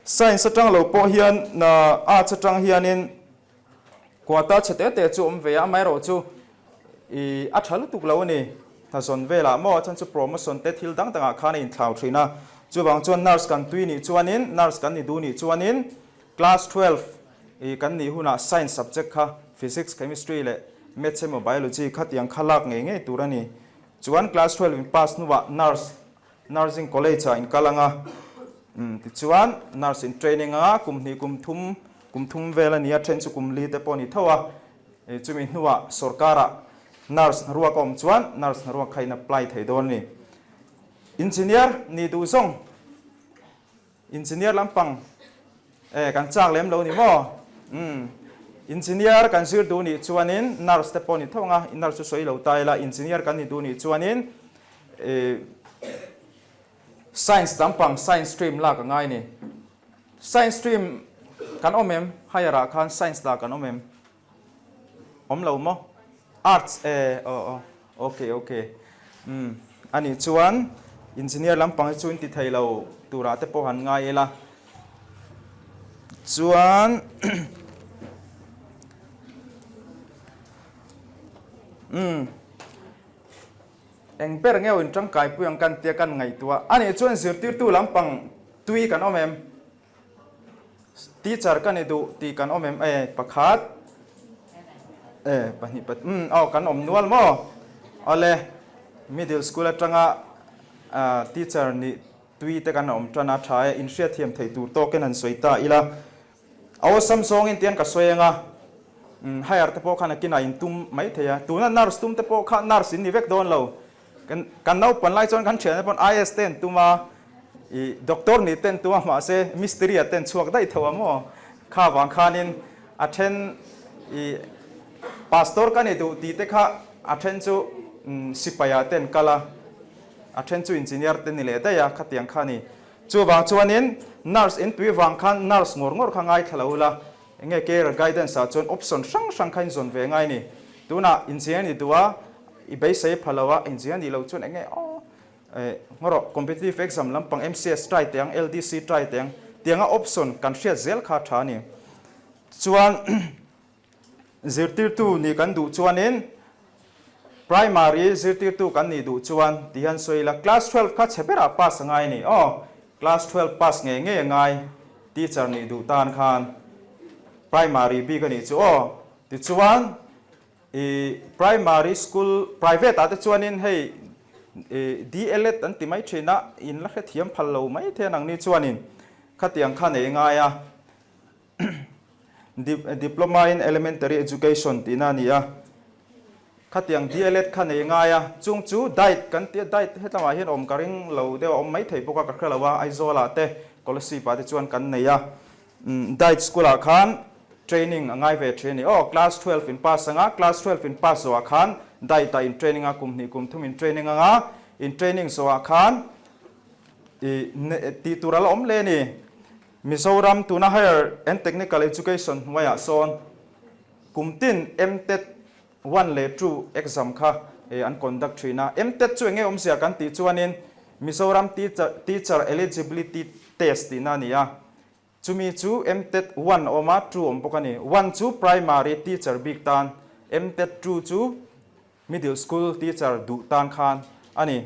Science atang lo pawh hian arts atang hianin quota chhe te te chu awm ve a, amaherawhchu i a tha lutuk lo a ni. Hnazawn velah maw a chhan chu promotion te thil dang dangah khan a inthlau thin a. Chuvang chuan nurse kan tui nih chuanin nurse kan ni duh nih chuanin class 12 I kan nih hunah science subject kha physics, chemistry leh maths emaw biology kha tiang kha lak ngei ngei tur a ni. Chuan class 12 in pass hnuah nurse, nursing college ah in kal anga umm tichuan nurse in training anga kum hnih kum thum kum thum vel a ni a, then chu kum li te pawh a ni tho a. I chumi hnuah sorkarah nurse hnaruak a awm chuan nurse hnaruak kha in apply thei dawn a ni. Engineer nih duh zawng. Engineer lampang eh kan chak lem lo ni maw? Umm Engineer kan zir duh nih chuanin nurse te pawh ni tho ang a, nurse chu sawi lo ta ila, engineer kan ni duh nih chuanin eh science lampang science stream lak a ngai ni. Science stream kan awm em? Higher ah khan science lak kan awm em? Awm lo maw? Arts e aw aw ok ok umm anih chuan engineer lampang hi chu in ti thei lo turah te pawh han ngai ila chuan. Umm. Eng ber ngeuh in tangkaipui ang kan tia kan ngaihtuah a nih chuan zirtirtu lampang tui kan awm em? Teacher ka ni duh tih kan awm em? E pakhat e pahnih pat umm aw kan awm nual maw? Awle middle school atanga teacher nih tui te kan awm tan a tha e inhriatthiam theih tur tawkin han sawi ta ila. A awlsam zawngin tian ka sawi anga, umm higher te pawh khan a kinah in tum mai thei a, tuna nurse tum te pawh kha nurse in ni vek dawn lo. Kan kan naupan lai chuan kan thiante pawn IS te an tum a, ih doctor nih te an tum a mahse mistiri ah te an chhuak daih tho a maw? Kha vang khanin a then ih pastor ka ni duh tih te kha a then chu umm sipai ah te an kal a, a then chu engineer te ni leh daih a khatiang kha a ni. Chuvang chuanin nurse in tui vang khan nurse ngawr ngawr kha ngaithla lo ula, enge career guidance ah chuan option hrang hrang kha in zawn ve ngai ni. Tunah engineer ni duh a, i beisei pha lo a, engineer nih loh chuan enge aw eh ngaw rawh competitive exam lampang MCS try teh ang, LDC try teh ang tianga option kan hriat zel kha a tha a ni. Chuan Zirtirtu nih kan duh chuanin Primary zirtirtu kan nih duh chuan ti hian sawi ila Class 12 kha chhe berah pass a ngai a ni aw. Class 12 pass ngei ngei a ngai teacher nih duh tan khan Primary bik a nih chu aw. Tichuan i Primary school private ah te chuanin hei i DLEd an ti mai thin a in la hrethiam phal lo mai thei a nangni chuanin khatiang kha nei ngai a. Diploma in Elementary Education tihna a ni a, khatiang DLEd kha nei ngai a, chung chu diet kan tih a, diet hetlamah hian awm ka ring lo deuh a, awm maithei bawk a ka hre lo a, Aizawlah te Kolasib ah te chuan kan nei a, diet school ah khan training a ngai ve thin a ni aw, class 12 in pass anga, class 12 in pass zawhah khan diet ah in training a, kum hnih kum thum in training anga, in training zawhah khan ih tih tur a la awm hle a ni. Mizoram tuna Higher and Technical Education hnuaiah sawn kum tin MTET one leh two exam kha an conduct thin a. MTET chu enge awmzia kan tih chuanin Mizoram Teacher Eligibility Test tihna a ni a. Chumi chu MTET one a awm a, two a awm bawk a ni. One chu Primary Teacher bik tan, MTET two chu Middle School Teacher duh tan khan a ni.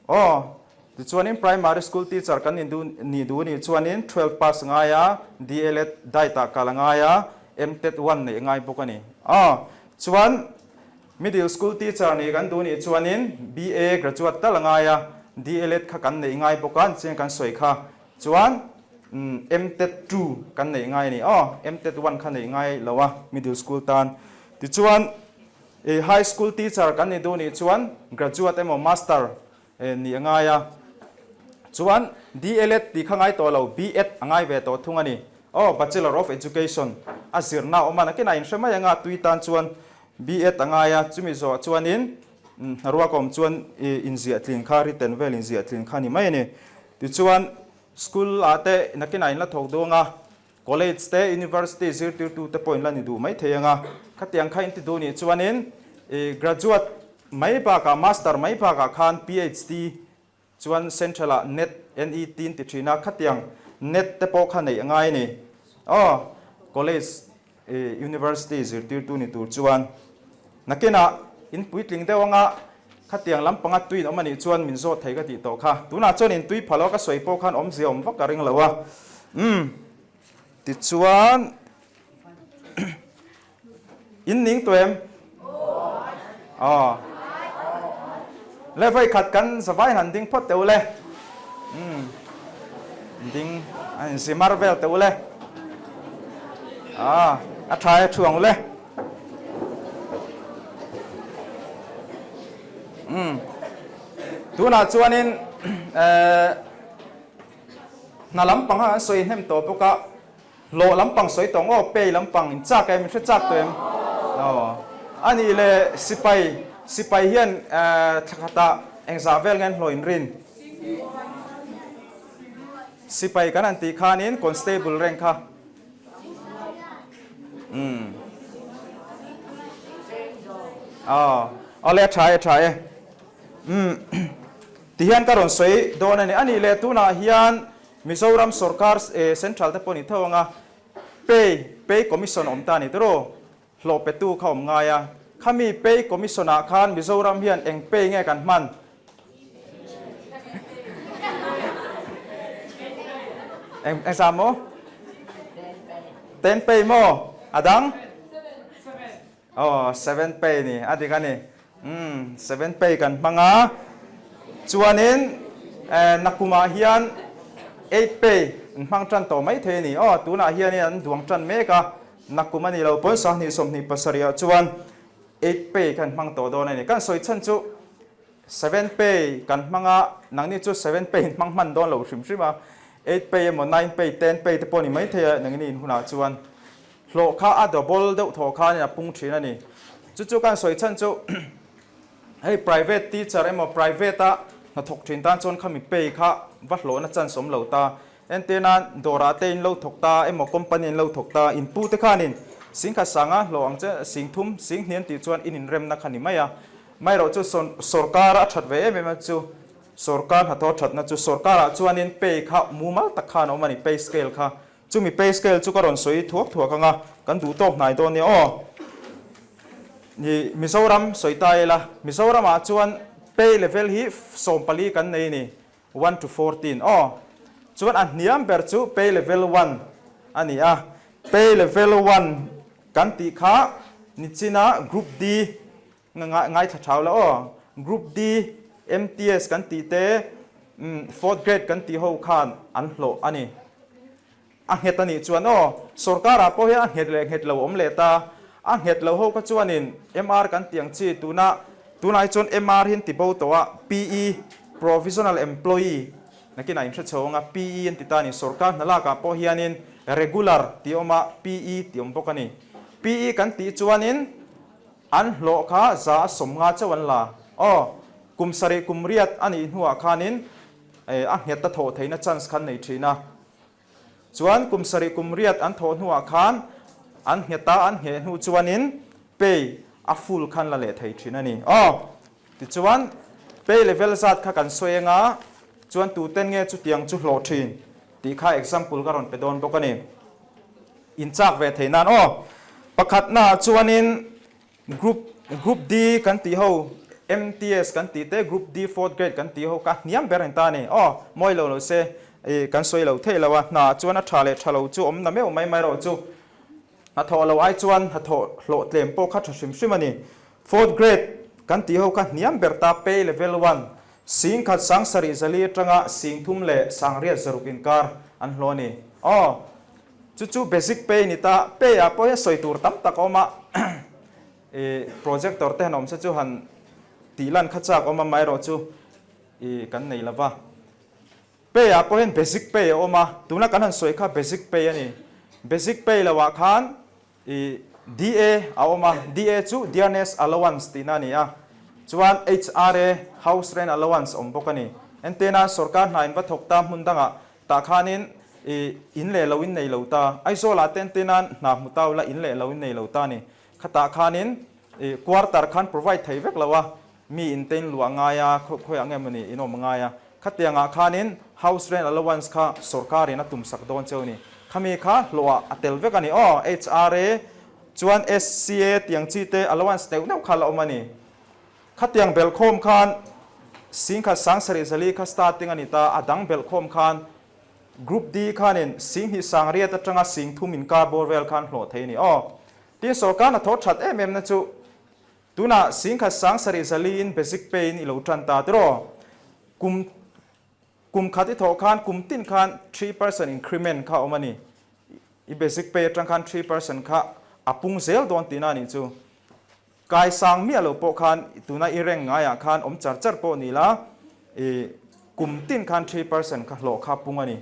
Aw, tichuanin Primary School Teacher kan ni duh ni duh nih chuanin 12 pass ngai a, DLEd diet ah kal a ngai a, MTET one neih a ngai bawk a ni. Aw, chuan Middle School Teacher nih kan duh nih chuanin BA graduate tal a ngai a, DLEd kha kan neih ngai bawk a, nichian kan sawi kha. Chuan MTET two kan neih ngai a ni. Aw, MTET one kha neih ngai lo a Middle School tan. Tichuan, i high school teacher kan ni duh nih chuan graduate emaw master nih a ngai a. Chuan DLEd tih kha ngai tawh lo, BEd a ngai ve tawh thung a ni. Aw, Bachelor of Education a zirna a awm a, nakinah inhre mai anga tui tan chuan BEd a ngai a, chumi zawh chuanin hnaruak awm chuan i inziah tlin kha, written vel inziah tlin kha a ni mai a ni. Tichuan, school ah te nakinah in la thawk duh anga, College te, University zirtirtu te pawh in la ni duh mai thei anga, khatiang kha in ti duh nih chuanin i graduate mai bakah, master mai bakah khan PhD chuan Central ah net, NET in ti thin a, khatiang net te pawh kha neih a ngai a ni. Aw, college i University zirtirtu ni tur chuan nakinah in puitling deuh anga khatiang lampanga tui in awm a nih chuan min zawt thei ka tih tawh kha. Tunah chuan in tui pha lo ka sawi pawh khan awmzia awm vak ka ring lo a. Umm tichuan in ning tawh em? Aw. Le vawi khat kan zavai han ding phawt teh u le. Umm ding a inzi mar vel teh u le. Ah a tha e thu ang u le. Umm tunah chuanin eh hna lampang a an sawi hnem tawh bawk a. Hlawh lampang sawi tawng aw, pay lampang in chak em, in hre chak tawh em? Aw. A nih le sipai, sipai hian thla khatah engzah vel nge an hlawh in rin? Sipai kan han tih khanin constable reng kha. Umm. Aw. Aw le a tha e, a tha e. Umm. Tihian ka rawn sawi dawn a ni. A nih le tunah hian Mizoram sorkar central te pawh ni tho anga pay, pay commission awm ta ni tiraw? Hlawh petu kha awm ngai a. Khami Pay Commission ah khan Mizoram hian eng pay nge kan hman? Eng eng sa maw? Ten pay maw? A dang? Aw, seven pay ni, a dik a ni. Umm, seven pay kan hmang a. Chuanin nakumah hian eight pay an hmang tan tawh mai thei a ni. Aw, tunah hianin an duang tan mek a. Nakum a ni lo pawn 27 27 ah chuan eight pay kha an hmang tawh dawn a ni. Kan sawi chhan chu seven pay kan hmang a, nangni chu seven pay in hmang hman dawn lo hrim hrim a. Eight pay emaw nine pay, ten pay te pawh ni mai thei a nangni in hunah chuan. Hlawh kha a double deuh thawh khanin a pung thin a ni. Chu chu kan sawi chhan chu hei private teacher emaw private a hnathawk thin tan chuan khami pay kha va hlawhna chance awm lo ta. Entir nan dawrah te in lo thawk ta emaw company in lo thawk ta in pu te khanin singkhat sanga hlawh ang che singthum singhnian tih chuan in inremna kha ni mai a. Maherawh chu sorkar a that ve em em a chu sorkar hnathawh thatna chu sorkarah chuanin pay kha mumal tak khan a awm a ni pay scale kha. Chumi pay scale chu ka rawn sawi thuak thuak ang a, kan duh tawk hnai dawn nia aw. Ni Mizoram sawi ta ila, Mizoramah chuan pay level hi 14 kan nei a ni, one to 14 aw. Chuan a hniam ber chu pay level one a ni a, pay level one kan tih kha nichina group D Ngaithla thau la aw. Group D, MTS kan tih te, fourth grade kan tih ho khan an hlawh a ni. A nghet a nih chuan aw, sorkarah pawh hian a nghet leh nghet lo awm leh ta. A nghet lo ho kha chuanin MR kan tih ang chi tuna tunah hi chuan MR hi an ti bo tawh a, PE, Provisional Employee, nakinah in hre chho ang a, PE an ti ta a ni. Sorkar hna lakah pawh hianin regular tih a awm a, PE tih a awm bawk a ni. PE kan tih chuanin An hlawh kha 150 chauh an la. Aw, kum sarih kum riat a nih hnuah khanin a nghet a thawh theihna chance kha an nei thin a. Chuan kum sarih kum riat an thawh hnuah khan an nghet a, an ngheh hnu chuanin pay a full khan la leh thei thin a ni. Aw, tichuan pay level zat kha kan sawi eng a, chuan tuten nge chutiang chu hlawh thin tih kha example ka rawn pe dawn bawk a ni. In chak ve thei nan aw. Pakhatnaah chuanin Group Group D kan tih ho, MTS kan tih te, Group D fourth grade kan tih ho kha hniam ber an ta a ni. Aw, mawi lo lo se i kan sawi lo thei lo a, hna chuan a tha leh tha lo chu awm na meuh mai mai rawh chu. Hnathawh lo ai chuan hnathawh hlawh tlem pawh kha tha hrim hrim a ni. Fourth grade kan tih ho kha hniam ber ta pay level one, 10,000 7,400 atanga 3,000 leh 8,600 inkar an hlawh a ni. Aw. Chu chu basic pay ni ta, pay ah pawh hian sawi tur tam tak a awm a, i projector te han awm se chu han tih lan kha chak awm a, amaherawhchu i kan nei lo va. Pay ah pawh hian basic pay a awm a, tuna kan han sawi kha basic pay a ni. Basic pay lo ah khan I DA a awm a, DA chu Dearness Allowance tihna a ni a, chuan HRA, House Rent Allowance, awm bawk a ni. Entena sorkar hna in va thawk ta hmun dangah tah khanin i in leh lo in nei lo ta, Aizawlah te entenan hna hmu tau la in leh lo in nei lo ta a ni. Khatah khanin i quarter khan provide thei vek lo a, Mi in te in luah ngai a, khawiah nge mawni in awm ngai a, khatiangah khanin house rent allowance kha sorkarin a tumsak dawn cheu ni. Khami kha hlawhah a tel vek a ni aw, HRA chuan SCA tiang chi te allowance neuh neuh kha la awm a ni. Khatiang belhkhawm khan 10,000 7,000 zali kha starting a ni ta, a dang belhkhawm khan Group D khanin 2,000 8 atanga 3,000 inkar bawr vel khan hlawh thei a ni aw. Tin sorkar hnathawh that em em na chu Tunah 10,000 7,000 zaliin basic pay in i lo tan ta tiraw? Kum kum khat i thawh khan kum tin khan 3% increment kha a awm a ni. I basic pay atang khan 3% kha a pung zel dawn tihna a nih chu. Kai sang miah lo pawh khan tuna i rank ngaiah khan awm char char pawh ni la, i kum tin khan 3% kha hlawh kha pung a ni.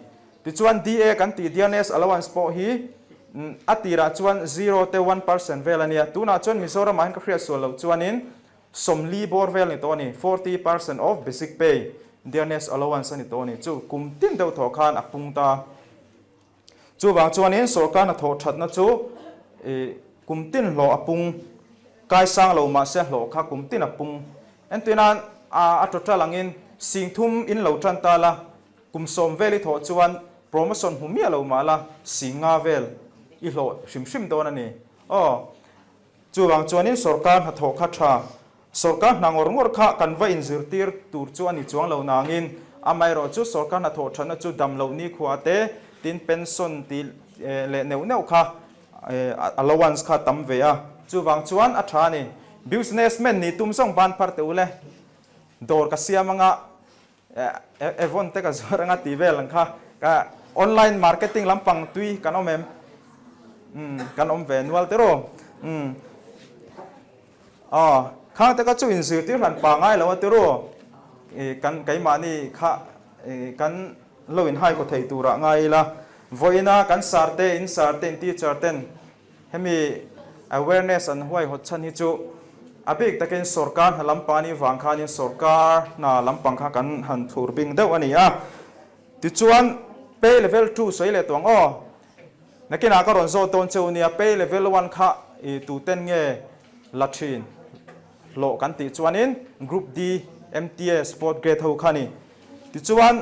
Tichuan DA kan tih Dearness Allowance pawh hi a tirah chuan zero te 1% vel a nia. Tunah chuan Mizoramah hian ka hriat sual loh chuanin 40 bawr vel ni tawh a ni, 40% of basic pay Dearness Allowance a ni tawh a ni. Chu kum tin deuh thawh khan a pung ta. Chuvang chuanin sorkar hnathawh thatna chu kum tin hlawh a pung, kaisang lo mahse hlawh kha kum tin a pung. Entirnan a total angin 3,000 in lo tan ta la, Kum 10 vel i thawh chuan promotion hmu miah lo mah la, 5,000 vel i hlawh hrim hrim dawn a ni. Aw. Chuvang chuanin sorkar hnathawh kha tha, sorkar hna ngawr ngawr kha kan va inzirtir tur chu a ni chuang lo nangin, amaherawhchu sorkar hnathawh thatna chu dam loh nikhua te, tin pension tih leh neuh neuh kha allowance kha tam ve a, chuvang chuan a tha a ni. Businessman nih tum zawng ban phar teh u le, dawr ka siam anga Avon te ka zuar anga tih vel ang kha ka online marketing lampang tui kan awm em? Umm kan awm ve nual te rawh. Umm aw khang te kha chu inzirtir hran pa ngai lo a ti rawh. I kan keimahni kha i kan lo inhai kaw thei turah ngai ila vawiina kan sar te in sar te in teacher ten Hemi awareness an huaihawt chhan hi chu a bik takin sorkar hna lampang anih vang khanin sorkar hna lampang kha kan han thlur bing deuh a ni a. Tichuan pay level two sawi leh tawh ang aw. Nakinah ka rawn zawt dawn che u nia pay level one kha i tuten nge la thin hlawh kan tih chuanin group D MTS fourth grade ho kha a ni. Tichuan.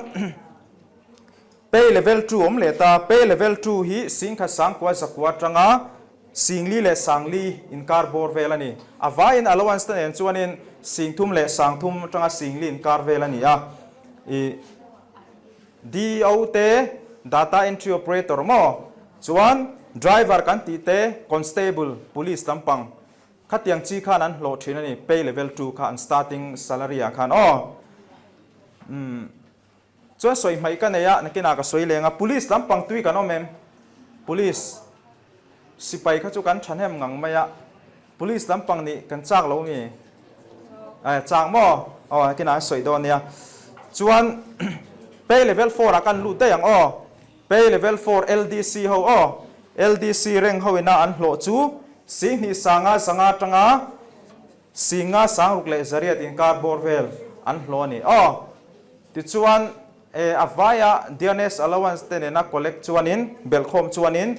Pay level two awm leh ta. Pay level two hi singkhat sangkua zakua atanga singli leh sangli inkar bawr vel a ni. A vaiin allowance te nen chuanin singthum leh sangthum atanga singli inkar vel a ni a. I DO te data entry operator maw? Chuan driver kan tih te constable, police lampang khatiang chi khan an hlawh thin a ni. Pay level two kha an starting salary ah khan aw. Umm. Chuan sawi hmaih ka nei a, nakinah ka sawi leng a, Police lampang tui kan awm em? Police sipai kha chu kan thahnem ngang mai a, Police lampang nih kan chak lo mi? Eh, chak maw? Aw, nakinah an sawi dawn nia. Chuan Pay level four ah kan lut daih ang aw. Pay level four LDC ho aw. LDC rank ho ina an hlawh chu Singhnih sanga zanga atanga Singa sangruk leh zariat inkar bawr vel an hlawh a ni. Aw! Tichuan, e, a vaia dearness allowance te nena collect chuanin, belhkhawm chuanin,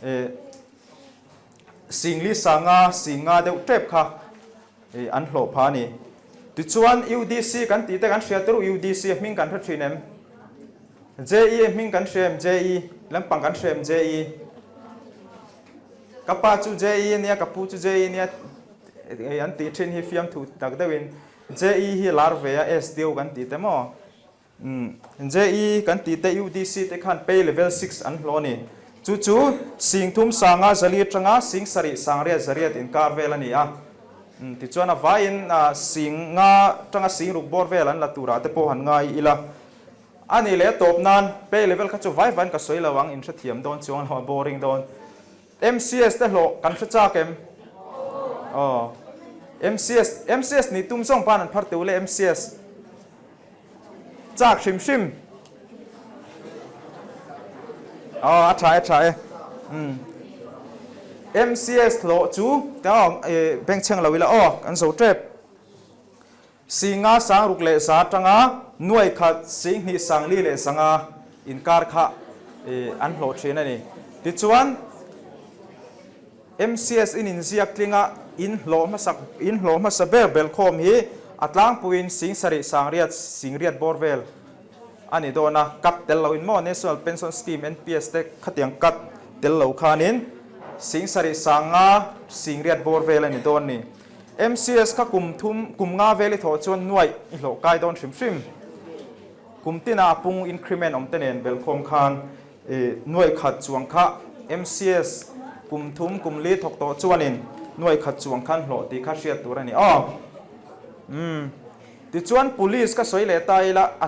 e, singli sanga singa deuh tep kha, e, an hlawh pha a ni. Tichuan, UDC kan tih te kan hria tirh UDC a hming kan hre thin em? JE a hming kan hria em? JE lampang kan hria em? JE. Ka pa chu JE ania, ka pu chu JE ania an tih thin hi fiamthu tak deuhin JE hi lar ve a, SDO kan tih te maw? Umm JE kan tih te UDC te khan pay level six an hlawh a ni. Chu chu singthum sanga zali atanga sing sarih sangriat zariat inkar vel a ni a. Umm tichuan a vaiin sing nga atanga sing ruk bawr vel an la turah te pawh han ngai ila. A nih leh a tawp nan pay level kha chu vai vaiin ka sawi lo ang, in hrethiam dawn chuang lo a boring dawn. MCS te hlawh kan hre chak em? Aw. MCS, MCS nih tum zawng pawn an phar teuh le MCS. Chak hrim hrim. Aw a tha e tha e. Umm. MCS hlawh chu aw bengchheng lo ila aw kan zo tep. Singa sangruk leh za atanga nuai khat singhnih sangli leh zanga inkar kha an hlawh thin a ni. Tichuan, MCS in inziak tlinga in hlawh hmasak in hlawh hmasa ber belkhawm hi a tlangpuiin sing sarih sangriat singriat bawr vel a ni dawn a, cut tel loin maw National Pension Scheme, NPS, te khatiang cut tel lo khanin sing sarih sanga singriat bawr vel a ni dawn ni. MCS kha kum thum, kum nga vel i thawh chuan nuaih i hlawh kai dawn hrim hrim. Kum tina a pung increment awm te nen belkhawm khan i nuaih khat chuang kha MCS kum thum, kum li thawk tawh chuanin nuaih khat chuang khan hlawh tih kha hriat tur a ni aw. Umm. Tichuan Police ka sawi leh ta ila a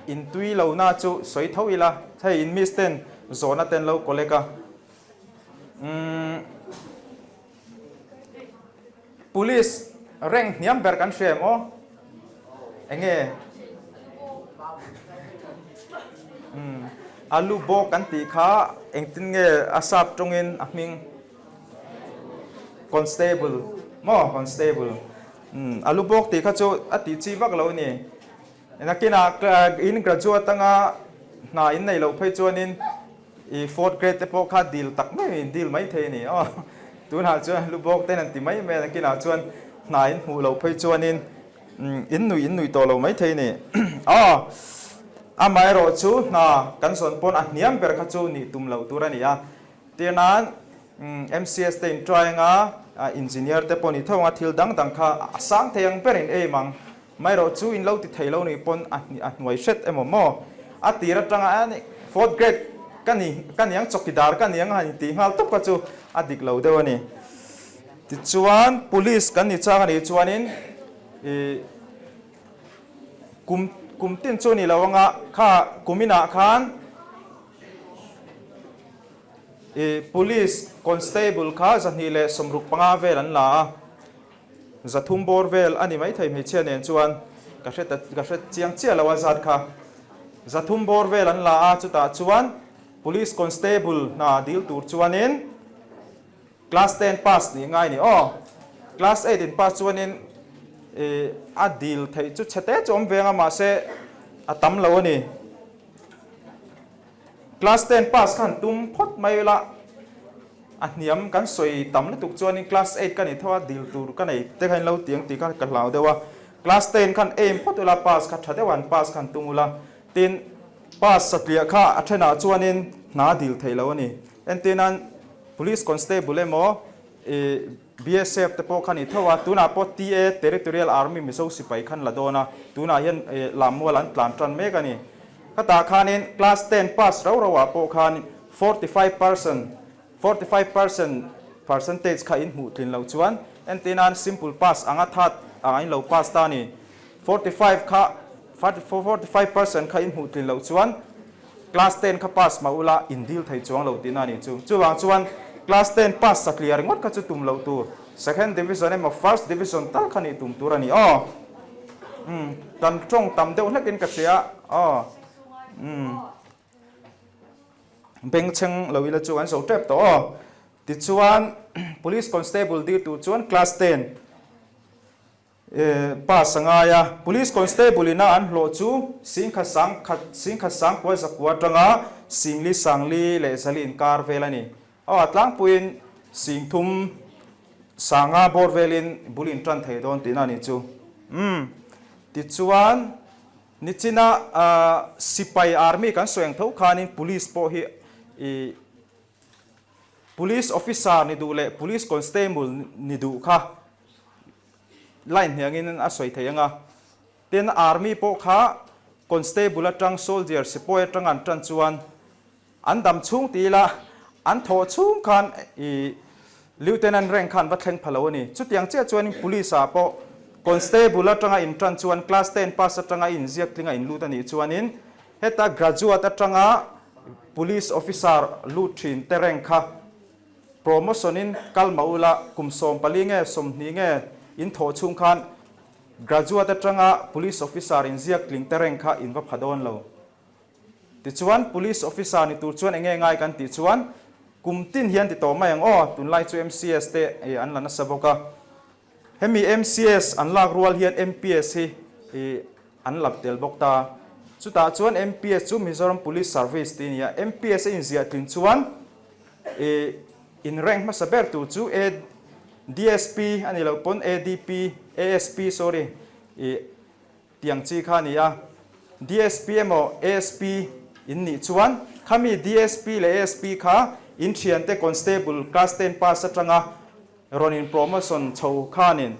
intui lohna chu sawi tho ila hei in miss ten zawhna ten lo collect a. Umm. Police rank hniam ber kan hria em aw? Enge? Umm alu bawk kan tih kha engtin nge a sap tawngin a hming? Constable maw? Constable. Umm alu bawk tih kha chu a tih chi vak lo a ni. Nakinah in graduate anga hna in neih loh phei chuanin i fourth grade te pawh kha dil tak mai in dil mai thei a ni aw. Tunah chuan lu bawk ten an ti mai mai a, nakinah chuan hna in hmuh loh phei chuanin in nuih in nuih tawh lo mai thei a ni aw. Amaherawhchu hna kan zawn pawn a hniam ber kha chu nih tum loh tur a ni a. Tirnan. MCS te in try anga, Engineer te pawh ni tho anga thil dang dang kha a sang thei ang ber in aim ang. Maherawh chu in lo ti thei lo nih pawn a a hnuai hret emaw maw? A tir atanga a ni fourth grade ka ni ka niang chawkidar ka niang a han intih nghal tawp kha chu a dik lo deuh a ni. Tichuan police kan ni chang a nih chuanin ih kum kum tin chu a ni lo anga kha kum inah khan ih police constable kha 265 vel an la a. 300 bawr vel a ni maithei hmeichhia nen chuan ka hre ta ka hre chiang chiah lo a zat kha. 300 bawr vel an la a, chutah chuan Police Constable hna dil tur chuanin Class ten pass nih ngai ni aw. Class eight in pass chuanin ih a dil theih chu chhe te chu awm veng a mahse a tam lo a ni. Class ten pass khan tum phawt mai ila, a hniam kan sawi tam lutuk chuanin class eight ka ni tho a, dil tur ka nei te kha in lo ti ang tih kha ka hlau deuh a. Class ten khan aim phawt ula, pass kha tha deuh an pass khan tum ula, tin pass satliah kha a thenah chuanin hna dil theih lo a ni. Entirnan Police Constable emaw ih BSF te pawh kha ni tho a, tunah pawh TA, Territorial Army, Mizo sipai khan la dawn a, tunah hian Lammual an tlan tan mek a ni. Khatah khanin class ten pass rau rauah pawh khan 45 percent, 45%, percentage kha in hmuh tlin loh chuan entirnan simple pass anga that anga in lo pass ta a ni. 45 kha, 45% kha in hmuh tlin loh chuan Class ten kha pass mah ula in deal thei chuang lo tihna a nih chu. Chuvang chuan class ten pass satliah ringawt kha chu tum loh tur. Second division emaw first division tal kha nih tum tur a ni aw. Umm kan tawng tam deuh hlekin ka hria aw. Umm bengchheng lo ila chu kan zo tep tawh aw. Tichuan police constable dil tur chuan class ten. Pass a ngai a, Police Constable ina an hlawh chu singkhat sang khat singkhat sang kual zakua atanga singli sangli leh zali inkar vel a ni. Aw a tlangpuiin singthum sanga bawr velin bul in tan thei dawn tihna a nih chu. Umm tichuan nichina sipai army kan sawi ang tho khanin police pawh hi ih Police officer ni duh leh police constable ni duh kha line hniangin a sawi thei ang a. Tin, army pawh kha constable atang soldier sipawi atang an tan chuan an dam chhung ti ila an thawh chhung khan ih lieutenant rank khan va thleng pha lo a ni. Chutiang chiah chuanin police ah pawh constable atanga in tan chuan class ten pass atanga inziak tlinga in lut a nih chuanin heta graduate atanga Police officer lut thin te reng kha promotion in kal mah ula kum 14 nge 20 nge in thawh chhung khan graduate atanga police officer in ziak tling te reng kha in va pha dawn lo. Tichuan police officer ni tur chuan enge ngai kan tih chuan kum tin hian ti tawh mai ang aw, tunlai chu MCS te an la nasa bawk a. Hemi MCS an lak rual hian MPS hi an lap tel bawk ta. Chutah chuan MPS chu Mizoram Police Service tih a ni a. MPS a inziah tlin chuan in rank hmasa ber tur chu A DSP a ni loh pawn ADP, ASP sorry, tiang chi kha a ni a. DSP emaw ASP in nih chuan khami DSP leh ASP kha in thiante constable class ten pass atanga Rawn in promotion chho khanin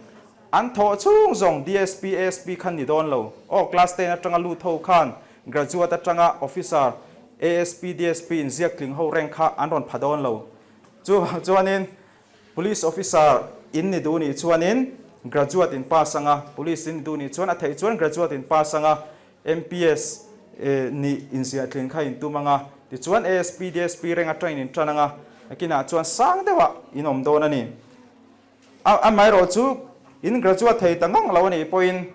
an thawh chhung zawng DSP, ASP khan ni dawn lo. Aw class ten atanga lut ho khan graduate atanga officer, ASP, DSP in ziak tling ho rank kha an rawn pha dawn lo. Chuvang chuanin police officer in ni duh nih chuanin graduate in pass anga, police in ni duh nih chuan a theih chuan graduate in pass anga MPS nih inziah tling kha in tum anga, tichuan ASP, DSP reng atangin in tan anga, nakinah chuan sang deuhah in awm dawn a ni. Amaherawh chu in graduate thei ta ngang lo a nih pawhin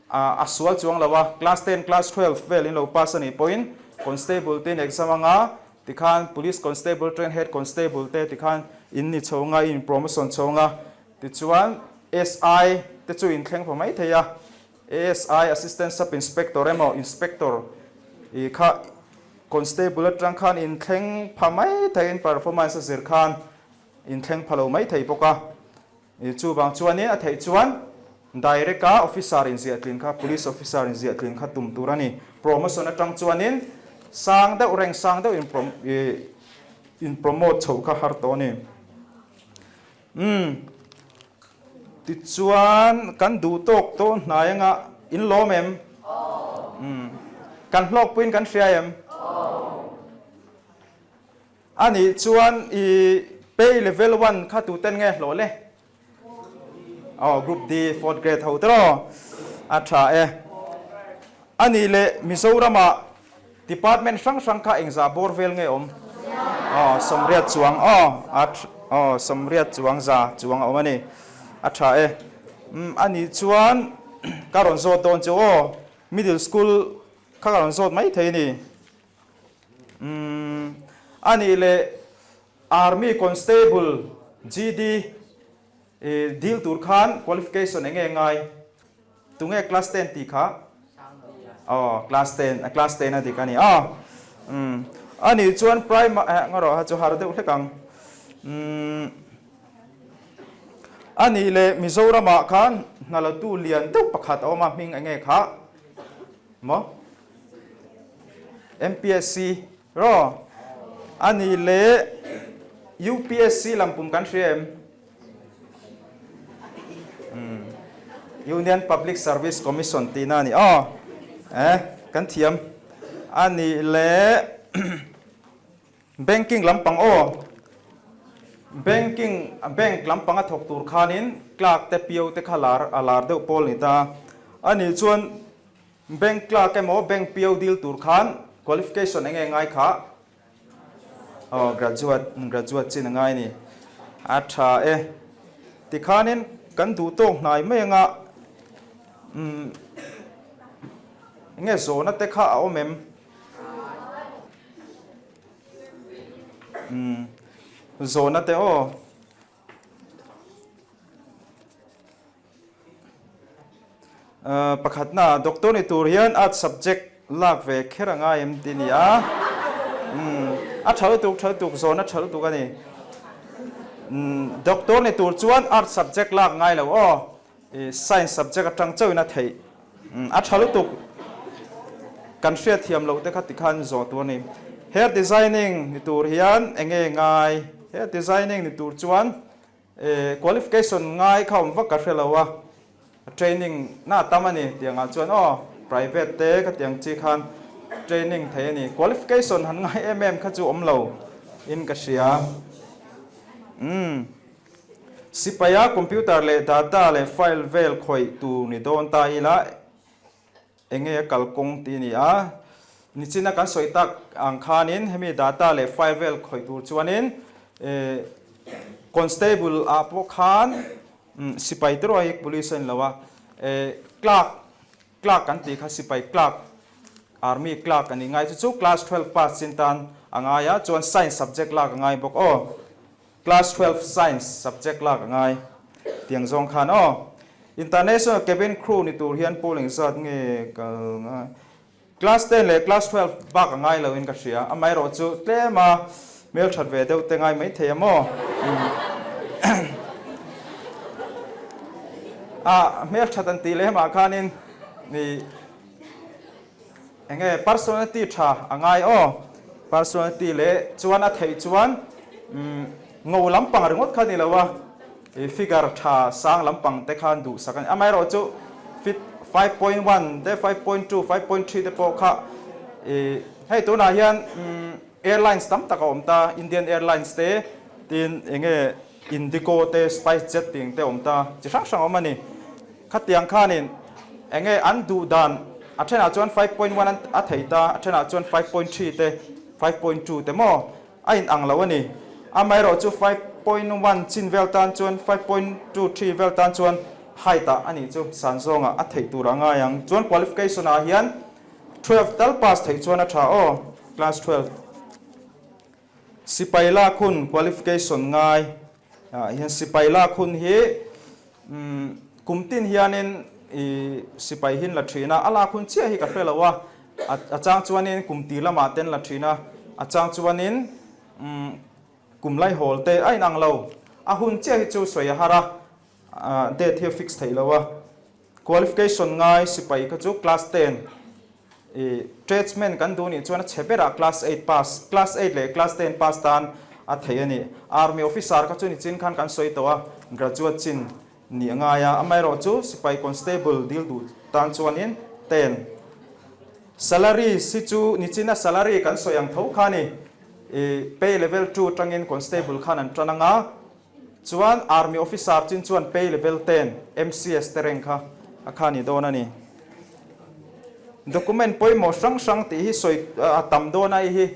a sual chuang lo a, class ten, class 12 vel in lo pass a nih pawhin constable te in exam anga, tikhan police constable train head constable te tikhan in ni chho anga, in promotion chho anga, tichuan SI te chu in thleng pha mai thei a. ASI Assistant Sub Inspector emaw Inspector i kha Constable atang khan inthleng pha mai theiin performance a zir khan inthleng pha lo mai thei bawk a. I chuvang chuanin a theih chuan direct a officer inziah tlin kha Police officer inziah tlin kha tum tur a ni. Promotion atang chuanin sang deuh reng sang deuh in i. in promote chhoh kha har tawh a ni. Umm tichuan kan duh tawk tawh hnai anga in lawm em? Umm kan hlawkpuiin kan hria em? A nih chuan i pay level one kha tuten nge hlawh le? Aw group D fourth grade ho te raw a tha e. A nih leh Mizoramah department hrang hrang kha engzah bawr vel nge awm? Aw sawmriat chuang aw a aw sawmriat chuang za chuang a awm a ni. A tha e. Umm a nih chuan ka rawn zawt dawn chu aw middle school kha ka rawn zawt mai thei a ni. Umm a nih leh Army Constable GD dil tur khan qualification enge ngai? Tunge class ten tih kha? Aw class ten, class ten a dik a ni a. Umm a nih chuan primary eh ngaw rawh ha chu har deuh hlek ang. Umm a nih leh Mizoramah khan hnalatu lian deuh pakhat a awm a, hming enge kha? Maw? MPSC Raw, A nih leh UPSC lam pum kan hria em? Umm, Union Public Service Commission tihna a ni aw. Eh, kan thiam. A nih leh Banking lampang aw. Banking, bank lampang a thawk tur khanin clerk te PO te kha lar a lar deuh pawl ni ta. A nih chuan Bank clerk emaw bank PO dil tur khan qualification enge ngai kha? Aw graduate, graduate chin a ngai a ni. A tha e. Tikhanin kan duh tawk hnai mai anga umm enge zawhna te kha a awm em? Umm zawhna te aw. Pakhatna, doctor ni tur hian art subject lak ve kher a ngai em tih a ni a. A tha lutuk, tha lutuk, zawn a tha lutuk a ni. Doctor ni tur chuan art subject lak ngai lo aw, science subject atang chauhin a theih. A tha lutuk, kan hriatthiam loh te kha tikhan zawh tur a ni. Hair designing ni tur hian eng nge ngai? Hair designing ni tur chuan Qualification ngai kha awm vak ka hre lo a, training na tam a ni tiang ah chuan aw private te ka tiang chi khan training thei a ni. Qualification han ngai em em kha chu awm lo in ka hria. Umm sipaia computer leh data leh file vel khawih tur ni dawn ta ila. Enge a kalkawng tih a ni a, nichina kan sawi tak ang khanin hemi data leh file vel khawih tur chuanin constable ah pawh khan sipai te ruai hi police a ni lo a, clerk clerk kan tih kha sipai clerk army clerk a nih ngai chu chu class 12 pass chin tan a ngai a chuan science subject lak a ngai bawk aw. Class 12 Science subject lak a ngai tiang zawng khan aw. International cabin crew ni tur hian pawl engzat nge kal ngai? Class 10 leh class 12 bak a ngai lo in ka hria. Amaherawh chu tlem a hmelthat ve deuh te ngai maithei a maw? A hmelthat an tih leh mah khanin ni. Enge personality tha a ngai aw. Personality leh chuan a theih chuan ngo lampang ringawt kha ni lo a, figure tha sang lampang te khan duhsak a ni. Amaherawhchu fit 5.1 te, 5.2, 5.3 te pawh kha hei tunah hian airlines tam tak a awm ta, Indian Airlines te tin enge Indigo te, SpiceJet tih ang te a awm ta, chi hrang hrang a awm a ni. Khatiang khanin enge an duh dan a thenah chuan 5.1 an a thei ta, a thenah chuan 5.3 te, 5.2 te maw a in ang lo a ni. Amaherawh chu 5.1 chin vel tan chuan 5.2, 3 vel tan chuan height ah a nih chu san zawngah a theih tur a ngai ang. Chuan qualification ah hian 12 tal pass theih chuan a tha aw, class 12. Sipai lak hun qualification ngai ah hian sipai lak hun hi kum tin hianin i sipai hin la thin a, a lak hun chiah hi ka hre lo a, a chang chuanin kum tir lamah ten la thin a, a chang chuanin kum laihawl te a inang lo, a hun chiah hi chu sawi a har a, date hi a fix theih lo a, qualification ngai sipai kha chu class 10. I tradesman kan duh nih chuan a chhe berah class eight pass, class eight leh class ten pass tan a theih a ni. Army officer kha chu nichin khan kan sawi tawh a, graduate chin nih a ngai a, amaherawhchu sipai constable dil duh tan chuanin ten salary si chu nichina salary kan sawi ang tho kha a ni. Pay level two atangin constable khan an tan ang a, chuan army officer chin chuan pay level ten MCS te reng kha a kha ni dawn a ni. Document pawimawh hrang hrang tih hi sawi a tam dawn a, hei hi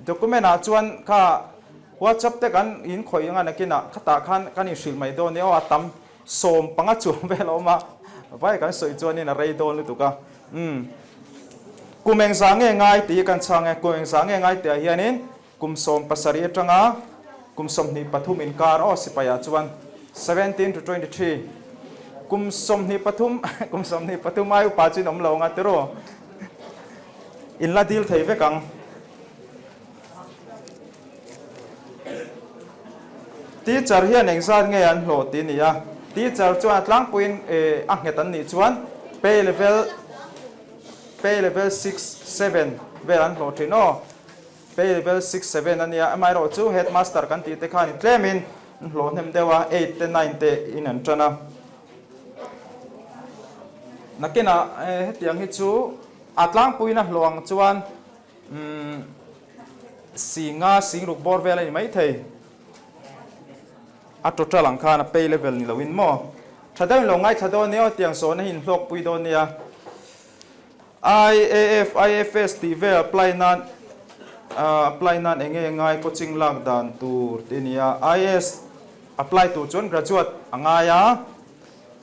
Document ah chuan kha WhatsApp te kan in khawih anga nakinah khatah khan kan inhrilh mai dawn nia aw a tam 15 chuang vel a awm a, vai kan sawi chuanin a rei dawn lutuk a. Umm kum engzah nge ngai tih hi kan chhang e, kum engzah nge ngai tihah hianin kum 17 atanga kum 23 inkar aw sipaiah chuan 17 to 23 kum 23 kum 23 ai upa chu in awm lo anga tiraw. In la dil thei vek ang. Teacher hian engzat nge an hlawh tih a ni a. Teacher chuan a tlangpuiin a nghet an nih chuan pay level pay level six seven vel an hlawh thin aw. Pay level six seven a nia. Amaherawhchu headmaster kan tih te khan tlemin an hlawh hnem deuh a, eight te nine te in an tan a. Nakinah hetiang hi chu a tlangpuiin a hlawh ang chuan singa singruk bawr vel a ni maithei. A total ang khan a pay level ni loin maw. Tha deuhin lo ngaithla dawn nia aw tiang sawhna hi inhlawkpui dawn nia. IAF, IFS tih vel apply nan apply nan eng nge ngai coaching lak dan tur tih a ni a. IAS apply tur chuan graduate a ngai a,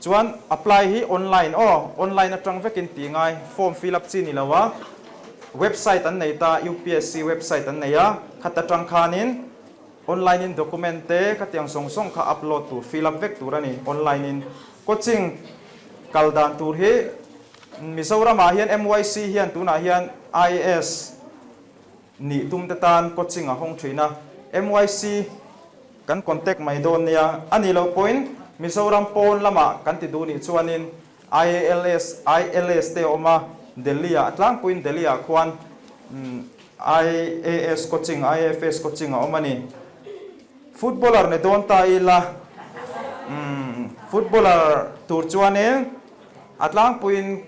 chuan apply hi online aw, online atang vekin tih ngai, form fill up chi ni lo a, website an nei ta, UPSC website an nei a, khat atang khanin online in document te khatiang zawng zawng kha upload tur, fill up vek tur a ni online in. Coaching kal dan tur hi Mizoramah hian MYC hian tunah hian IAS nih tum te tan coaching a hawng thin a, MYC kan contact mai dawn nia. A nih loh pawhin Mizoram pawn lamah kan ti duh nih chuanin IALS, ILS te a awm a, Delhi-ah a tlangpuiin Delhi-ah khuan IAS coaching, IFS coaching a awm a ni. Footballer ni dawn ta ila, footballer tur chuanin A tlangpuiin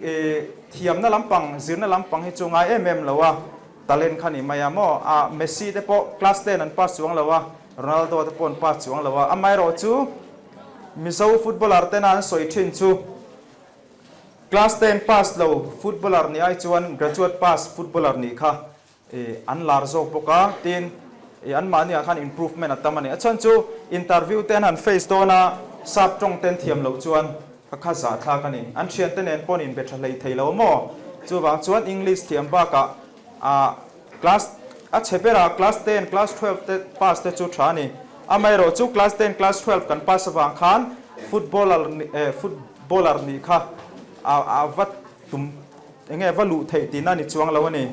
thiamna lampang, zirna lampang hi chu ngai em em lo a, talent kha ni mai a maw? A Messi te pawh class ten an pass chuang lo a, Ronaldo te pawh an pass chuang lo a, amaherawhchu Mizo footballer tena an sawi thin chu class ten pass lo footballer nih ai chuan graduate pass footballer nih kha An lar zawk bawk a, tin anmahni ah khan improvement a tam a ni. A chhan chu interview te an han face dawn a, sap tawng ten thiam loh chuan ka kha zah thlak a ni. An thiante nen pawh an inbe tha hlei thei lo maw? Chuvang chuan English thiam bakah ah class a chhe berah class ten, class 12 te pass te chu tha a ni. Amaherawh chu class ten, class 12 kan pass avang khan footballer footballer nih kha a va tum Enge va luh theih tihna ni chuang lo a ni.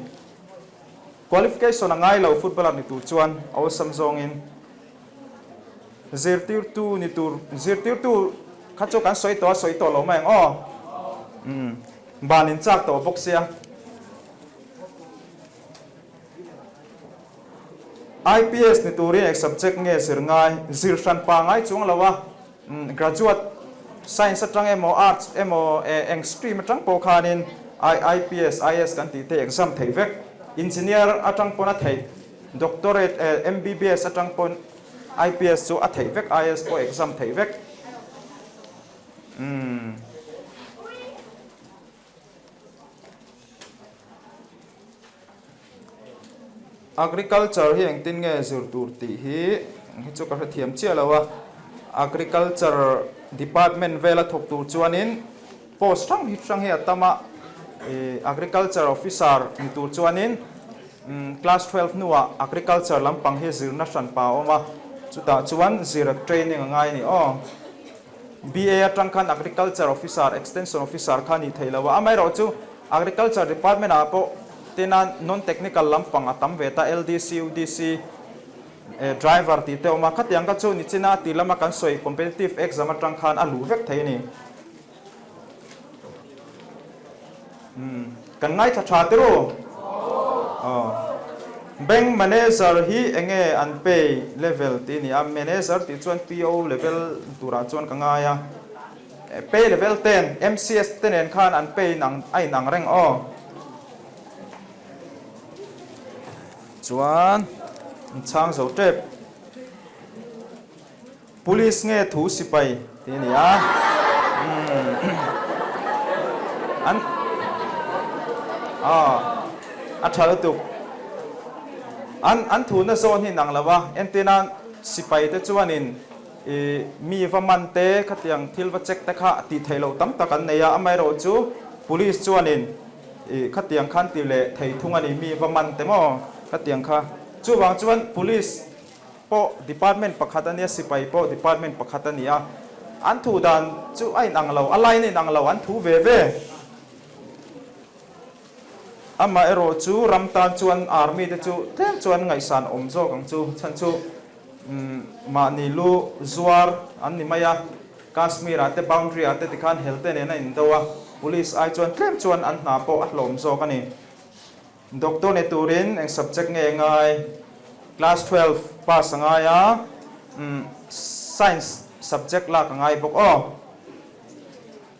Qualification a ngai lo footballer ni tur chuan a awlsam zawngin zirtirtu ni tur zirtirtu kha chu kan sawi tawh a sawi tawh lo mai ang aw. Umm ban in chak tawh bawk sia. IPS ni turin eng subject nge zir ngai? Zir hran pa ngai chuang lo a, graduate science atang emaw arts emaw eng stream atang pawh khanin IPS, IAS kan tih te exam theih vek. Engineer atang pawn a theih, doctorate MBBS atang pawn IPS chu a theih vek, IAS pawh exam theih vek. Umm. Agriculture hi engtin nge zir tur tih hi hi chu ka hrethiam chiah lo a, Agriculture department vela thawk tur chuanin post hrang hrang hi a tam a, ih Agriculture officer ni tur chuanin class 12 hnuah Agriculture lampang hi zirna hranpa a awm a, chutah chuan zir training a ngai a ni aw. BA atang khan Agriculture Officer, Extension Officer kha a nih theih lo a, amaherawhchu Agriculture Department ah pawh tina non-technical lampang a tam ve ta, LDC, UDC, Driver tih te a awm a, khatiang kha chu nichina tih lama kan sawi competitive exam atang khan a luh vek thei a ni. Umm, kan ngaithla tha te ru? Aw. Bank manager hi enge an pay level tih a ni a, manager tih chuan PO level turah chuan ka ngai a, pay level ten MCS te nen khan an pay inang a inang reng aw. Chuan an chhang zo tep. Police nge thu sipai tih a ni a. An aw a tha lutuk. An an thu na zawn hi inang lo a, entir nan sipai te chuanin ih mi va man te khatiang thil va check te kha tih theih loh tam tak an nei a, amaherawh chu police chuanin ih khatiang khan ti leh thei thung a ni, mi va man te maw khatiang kha. Chuvang chuan police pawh department pakhat a nia, sipai pawh department pakhat a ni a, an thu dan chu a inang lo, a line a inang lo, an thu ve ve. Amaherawh chu ram tan chuan army te chu tlem chuan ngaihsan awm zawk ang chu, chhan chu mahni lu zuar an ni mai a, Kashmir ah te boundary ah te tikhan hel te nen a indo a, police ai chuan tlem chuan an hna pawh a hlawm zawk a ni. Doctor ni turin eng subject nge ngai? Class 12 pass a ngai a, science subject lak a ngai bawk aw.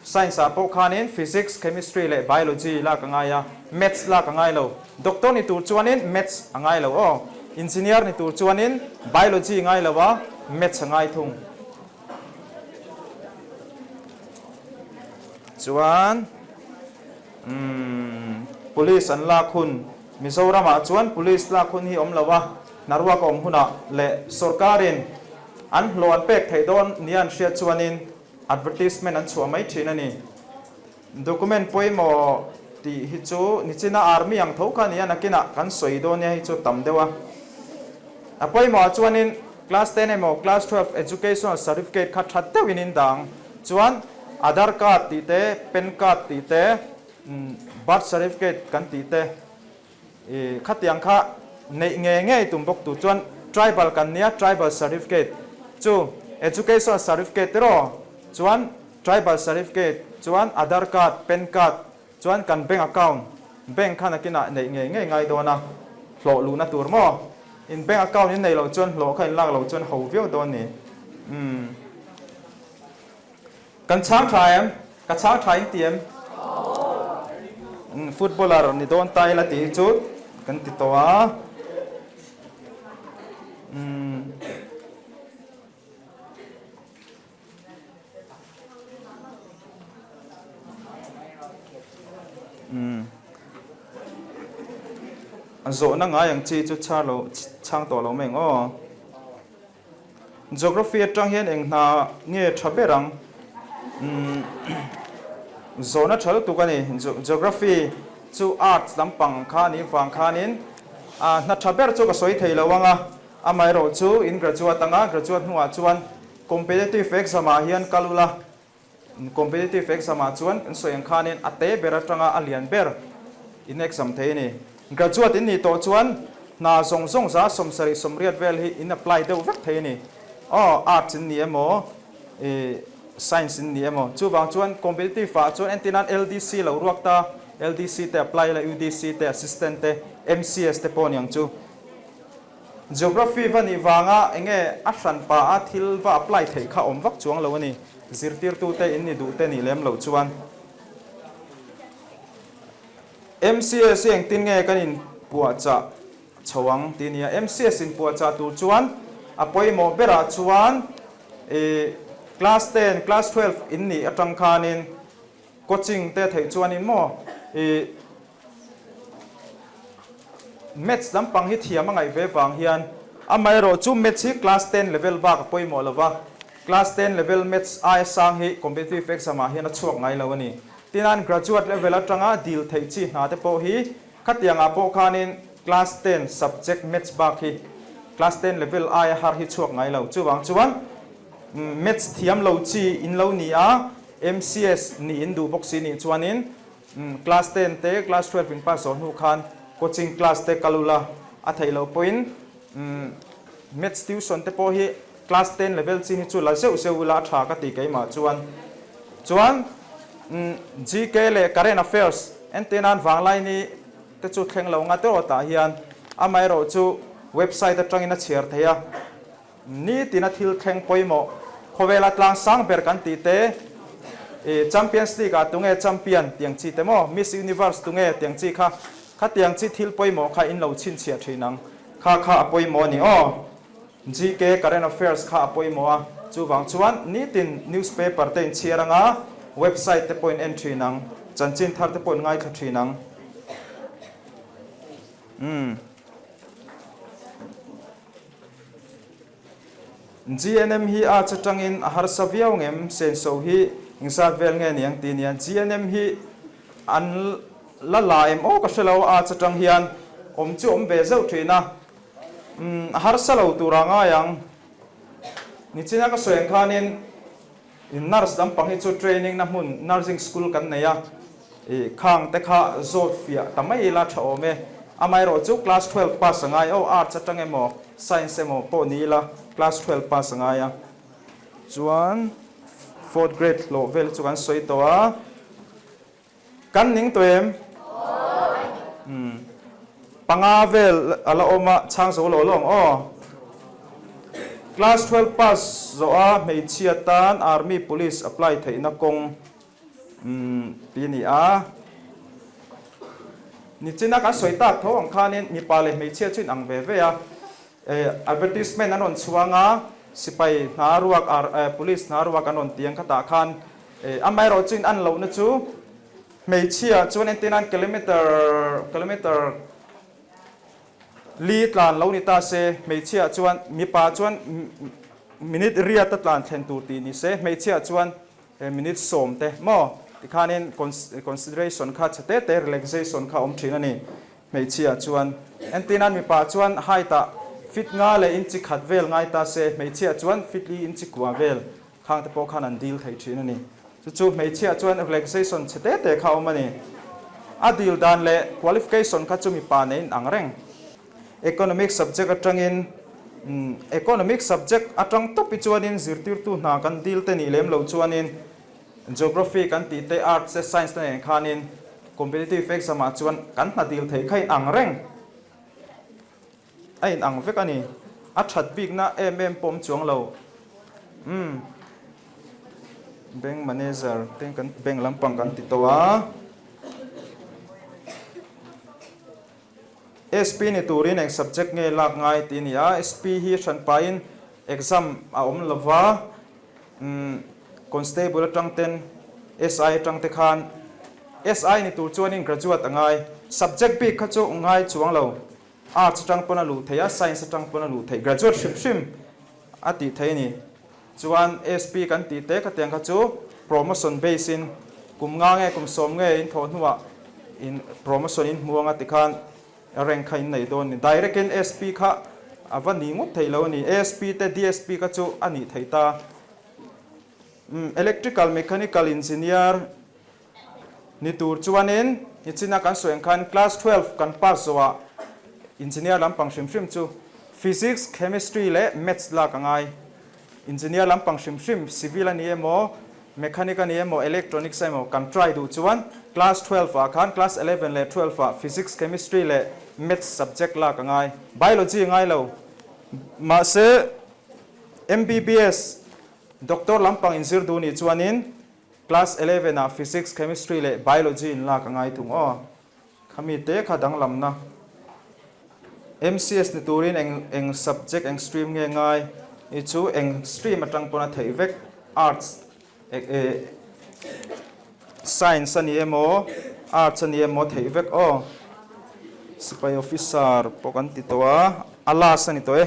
Science ah pawh khanin physics, chemistry leh biology lak a ngai a, maths lak a ngai lo. Doctor ni tur chuanin maths a ngai lo aw. Engineer ni tur chuanin biology ngai lo a, maths a ngai thung. Chuan. Umm Police an lak hun, Mizoramah chuan Police lak hun hi awm lo a, hnaruak a awm hunah leh sawrkarin an hlawh an pek theih dawn nia an hriat chuanin advertisement an chhuah mai thin a ni. Document pawimawh tih hi chu nichina Army ang tho kha a ni a, nakinah kan sawi dawn nia hi chu tam deuh a. A pawimawhah chuanin Class ten emaw Class 12 Educational Certificate kha that deuhin in dang chuan Aadhar card tih te, Pan card tih te, Birth certificate kan tih te i khatiang kha neih ngei ngei tum bawk tur chuan Tribal kan nia Tribal certificate chu Educational certificate te rawh chuan Tribal certificate chuan Aadhar card, Pan card Chuan kan bank account, bank kha nakinah neih ngei ngei ngai dawn a, hlawh luhna tur maw? In bank account in neih loh chuan hlawh kha in lak loh chuan ho viau dawn ni. Umm. Kan chhang tha em? Ka chhang tha in ti em? Umm, footballer ni dawn ta ila tih hi chu kan ti tawh a. Umm. A zawhna ngai ang chi chu chhar lo chhang tawh lo mai ang aw. Geography atang hian eng hna nge tha ber ang? Zawhna tha lutuk a ni. Geography chu arts lampang kha a nih vang khanin hna tha ber chu ka sawi thei lo ang a. Amaherawh chu in graduate anga graduate hnuah chuan Competitive exam ah hian kal ula, Competitive exam ah chuan kan sawi ang khanin a te ber atanga a lian ber in exam thei a ni. Graduate in nih tawh chuan hna zawng zawng za 70 80 vel hi in apply deuh vek thei a ni. Aw arts in ni emaw ih science in ni emaw chuvang chuan competitive ah chuan entir nan LDC lo ruak ta, LDC te apply ila UDC te assistant te MCS te pawh niang chu. Geography va nih vanga enge a hran pa a thil va apply theih kha awm vak chuang lo a ni. Zirtirtute in ni duh te nih lem loh chuan. MCS hi engtin nge kan in puahchah chho ang tih nia. MCS in puahchah tur chuan a pawimawh berah chuan ih class ten, class 12 in nih atang khanin coaching te theih chuanin maw ih Maths lampang hi thiam a ngaih ve vang hian amaherawh chu Maths hi class ten level bak a pawimawh lo va, class ten level Maths aia sang hi competitive exam ah hian a chhuak ngai lo a ni. Tinan graduate level atanga dil theih chi hna te pawh hi khatiang ah pawh khanin class ten subject Maths bak hi class ten level aia har hi chhuak ngai lo. Chuvang chuan Maths thiam lo chi in lo ni a, MCS nih in duh bawk si nih chuanin Class ten te class 12 in pass zawh hnu khan coaching class te kal ula a theih loh pawhin maths tuition te pawh hi class ten level chin hi chu la zeuh zeuh ula a tha ka ti keimah chuan. Chuan GK leh current affairs entir nan vanglaini te chu thleng lo nga tawh tah hian. Amaherawhchu website atangin a chhiar thei a, nitina thil thleng pawimawh khawvela tlang sang ber kan tih te, i Champions League ah tunge champion tiang chi te maw, Miss Universe tunge tiang chi kha, khatiang chi thil pawimawh kha in lo chhinchhiah thin ang. Kha kha a pawimawh a ni aw. GK Current Affairs kha a pawimawh a, chuvang chuan nitin newspaper te in chhiar anga, website te pawh in en thin ang, chanchin thar te pawh in ngaithla thin ang. Umm. GNM hi a chatangin a harsa viau ngem senso hi engzat vel nge niang ti nia GNM hi an la la em aw ka hre lo a chatang hian awm chu awm ve zeuh thin a. Umm a harsa lo tur a ngai ang. Nichina ka sawi ang khanin in nurse lampang hi chu training na hmun nursing school kan nei a, ih khang te kha zawt fiah ta mai ila tha awm e. Amaherawh chu class 12 pass a ngai aw, arts atang emaw science emaw pawh ni ila class 12 pass a ngai a. Chuan fourth grade hlawh vel chu kan sawi tawh a. Kan ning tawh em? Umm. Panga vel a la awm a, chhang zo lo lawng aw. Class 12 pass zawh a hmeichhia tan Army Police apply theihna kawng umm ti a ni a. Nichina kan sawi tak tho ang khanin mipa leh hmeichhia chu inang ve ve a. Advertisement an rawn chhuang a, sipai hna ruak police hna ruak an rawn ti ang khatah khan Amaherawh chu in an lohna chu hmeichhia chuan entir nan kilometer kilometer li tlan lo ni ta se, hmeichhia chuan mipa chuan minute riat a tlan thlen tur tih ni se, hmeichhia chuan minute sawm te maw tikhanin consideration kha chhe te te relaxation kha awm thin a ni. Hmeichhia chuan entir nan mipa chuan height ah feet nga leh inchi khat vel ngai ta se, hmeichhia chuan feet li inchi kua vel Khang te pawh khan an dil thei thin a ni. Chu chu hmeichhia chuan relaxation chhe te te kha a awm a ni. A dil dan leh qualification kha chu mipa nei in ang reng. Economic subject atangin Economic subject atang tawp hi chuanin zirtirtu hna kan dil te nih lem lo chuanin Geography kan tih te Arts te Science te nen khanin competitive exam ah chuan kan hna dil thei kha in ang reng. A in ang vek a ni. A that bikna em em pawm chuang lo. Umm. Bank manager te kan bank lampang kan ti tawh a. SP ni turin eng subject nge lak ngai tih a ni a. SP hi hran pahin exam a awm lo va. Umm constable atang ten SI atang te khan SI ni tur chuanin graduate a ngai. Subject bik kha chu ngai chuang lo. Arts atang pawn a luh theih a, Science atang pawn a luh theih. Graduate hrim hrim a tih theih a ni. Chuan SP kan tih te khatiang kha chu promotion base in kum nga nge kum sawm nge in thawh hnuah in promotion in hmu anga tikhan rank kha in nei dawn a ni. Direct in SP kha a va ni ngawt theih lo a ni. ASP te DSP kha chu a nih theih ta. Electrical Mechanical Engineer Ni tur chuanin nichina kan sawi ang khan class 12 kan pass zawhah engineer lampang hrim hrim chu physics, chemistry leh maths lak a ngai. Engineer lampang hrim hrim civil a ni emaw, mechanic a ni emaw, electronics emaw kan try duh chuan class 12 ah khan class 11 leh 12 ah physics, chemistry leh maths subject lak a ngai. Biology a ngai lo. Mahse MBBS doctor lampang inzir duh nih chuanin Class 11 ah Physics, Chemistry leh Biology in lak a ngai thung aw. Khami te kha danglamna. MCS ni turin eng eng subject eng stream nge ngai i chu eng stream atang pawn a theih vek arts eh science a ni emaw arts a ni emaw theih vek aw. Sipai officer pawh kan ti tawh a, a last a ni tawh e.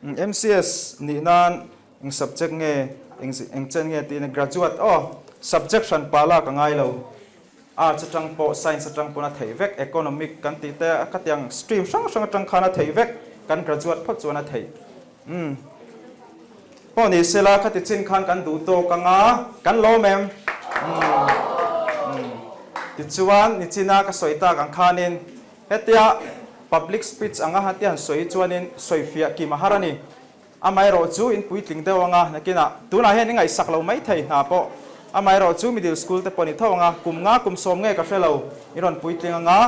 MCS nih nan eng subject nge eng eng chen nge tiin graduate aw subject hran pa lak a ngai lo arts atang pawh science atang pawn a theih vek economic kan tih te a khatiang stream hrang hrang atang khan a theih vek kan graduate phawt chuan a theih umm pawh ni sela khati chin khan kan duh tawk anga kan lawm em umm umm tichuan nichina ka sawi tak ang khanin Hetia public speech anga hati han sawi chuanin sawifiah kim a har a ni. Amaherawh chu in puitling deuh anga nakinah tunah hian i ngaihsak lo mai thei hna pawh. Amaherawhchu middle school te pawh ni tho ang a, kum nga kum sawm nge ka hre lo, in rawn puitling ang a,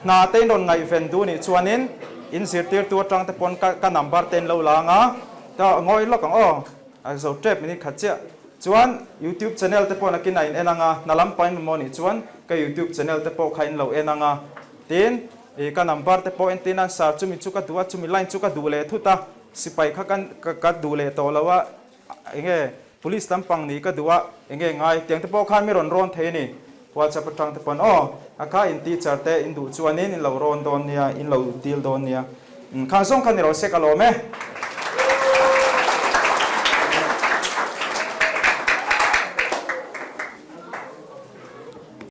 hna te in rawn ngaihven duh nih chuanin in zirtirtu atang te pawn ka ka number te in lo la ang a, ka ngawi lawk ang aw, a zo tep minute khat chiah. Chuan youtube channel te pawh nakin a in en ang a, hna lampang in mamawh nih chuan ka youtube channel te pawh kha in lo en ang a, tin ih ka number te pawh entir nan sir chumi chu ka duh a, chumi line chu ka duh leh thut a, sipai kha kan ka duh leh tawh lo a, Enge police lampang nih ka duh a, enge ngai tiang te pawh khan mi rawn rawn thei a ni. WhatsApp atang te pawn aw a kha in teacher te in duh chuanin in lo rawn dawn nia, in lo deal dawn nia. Khang zawng kha ni rawh se ka lawm e.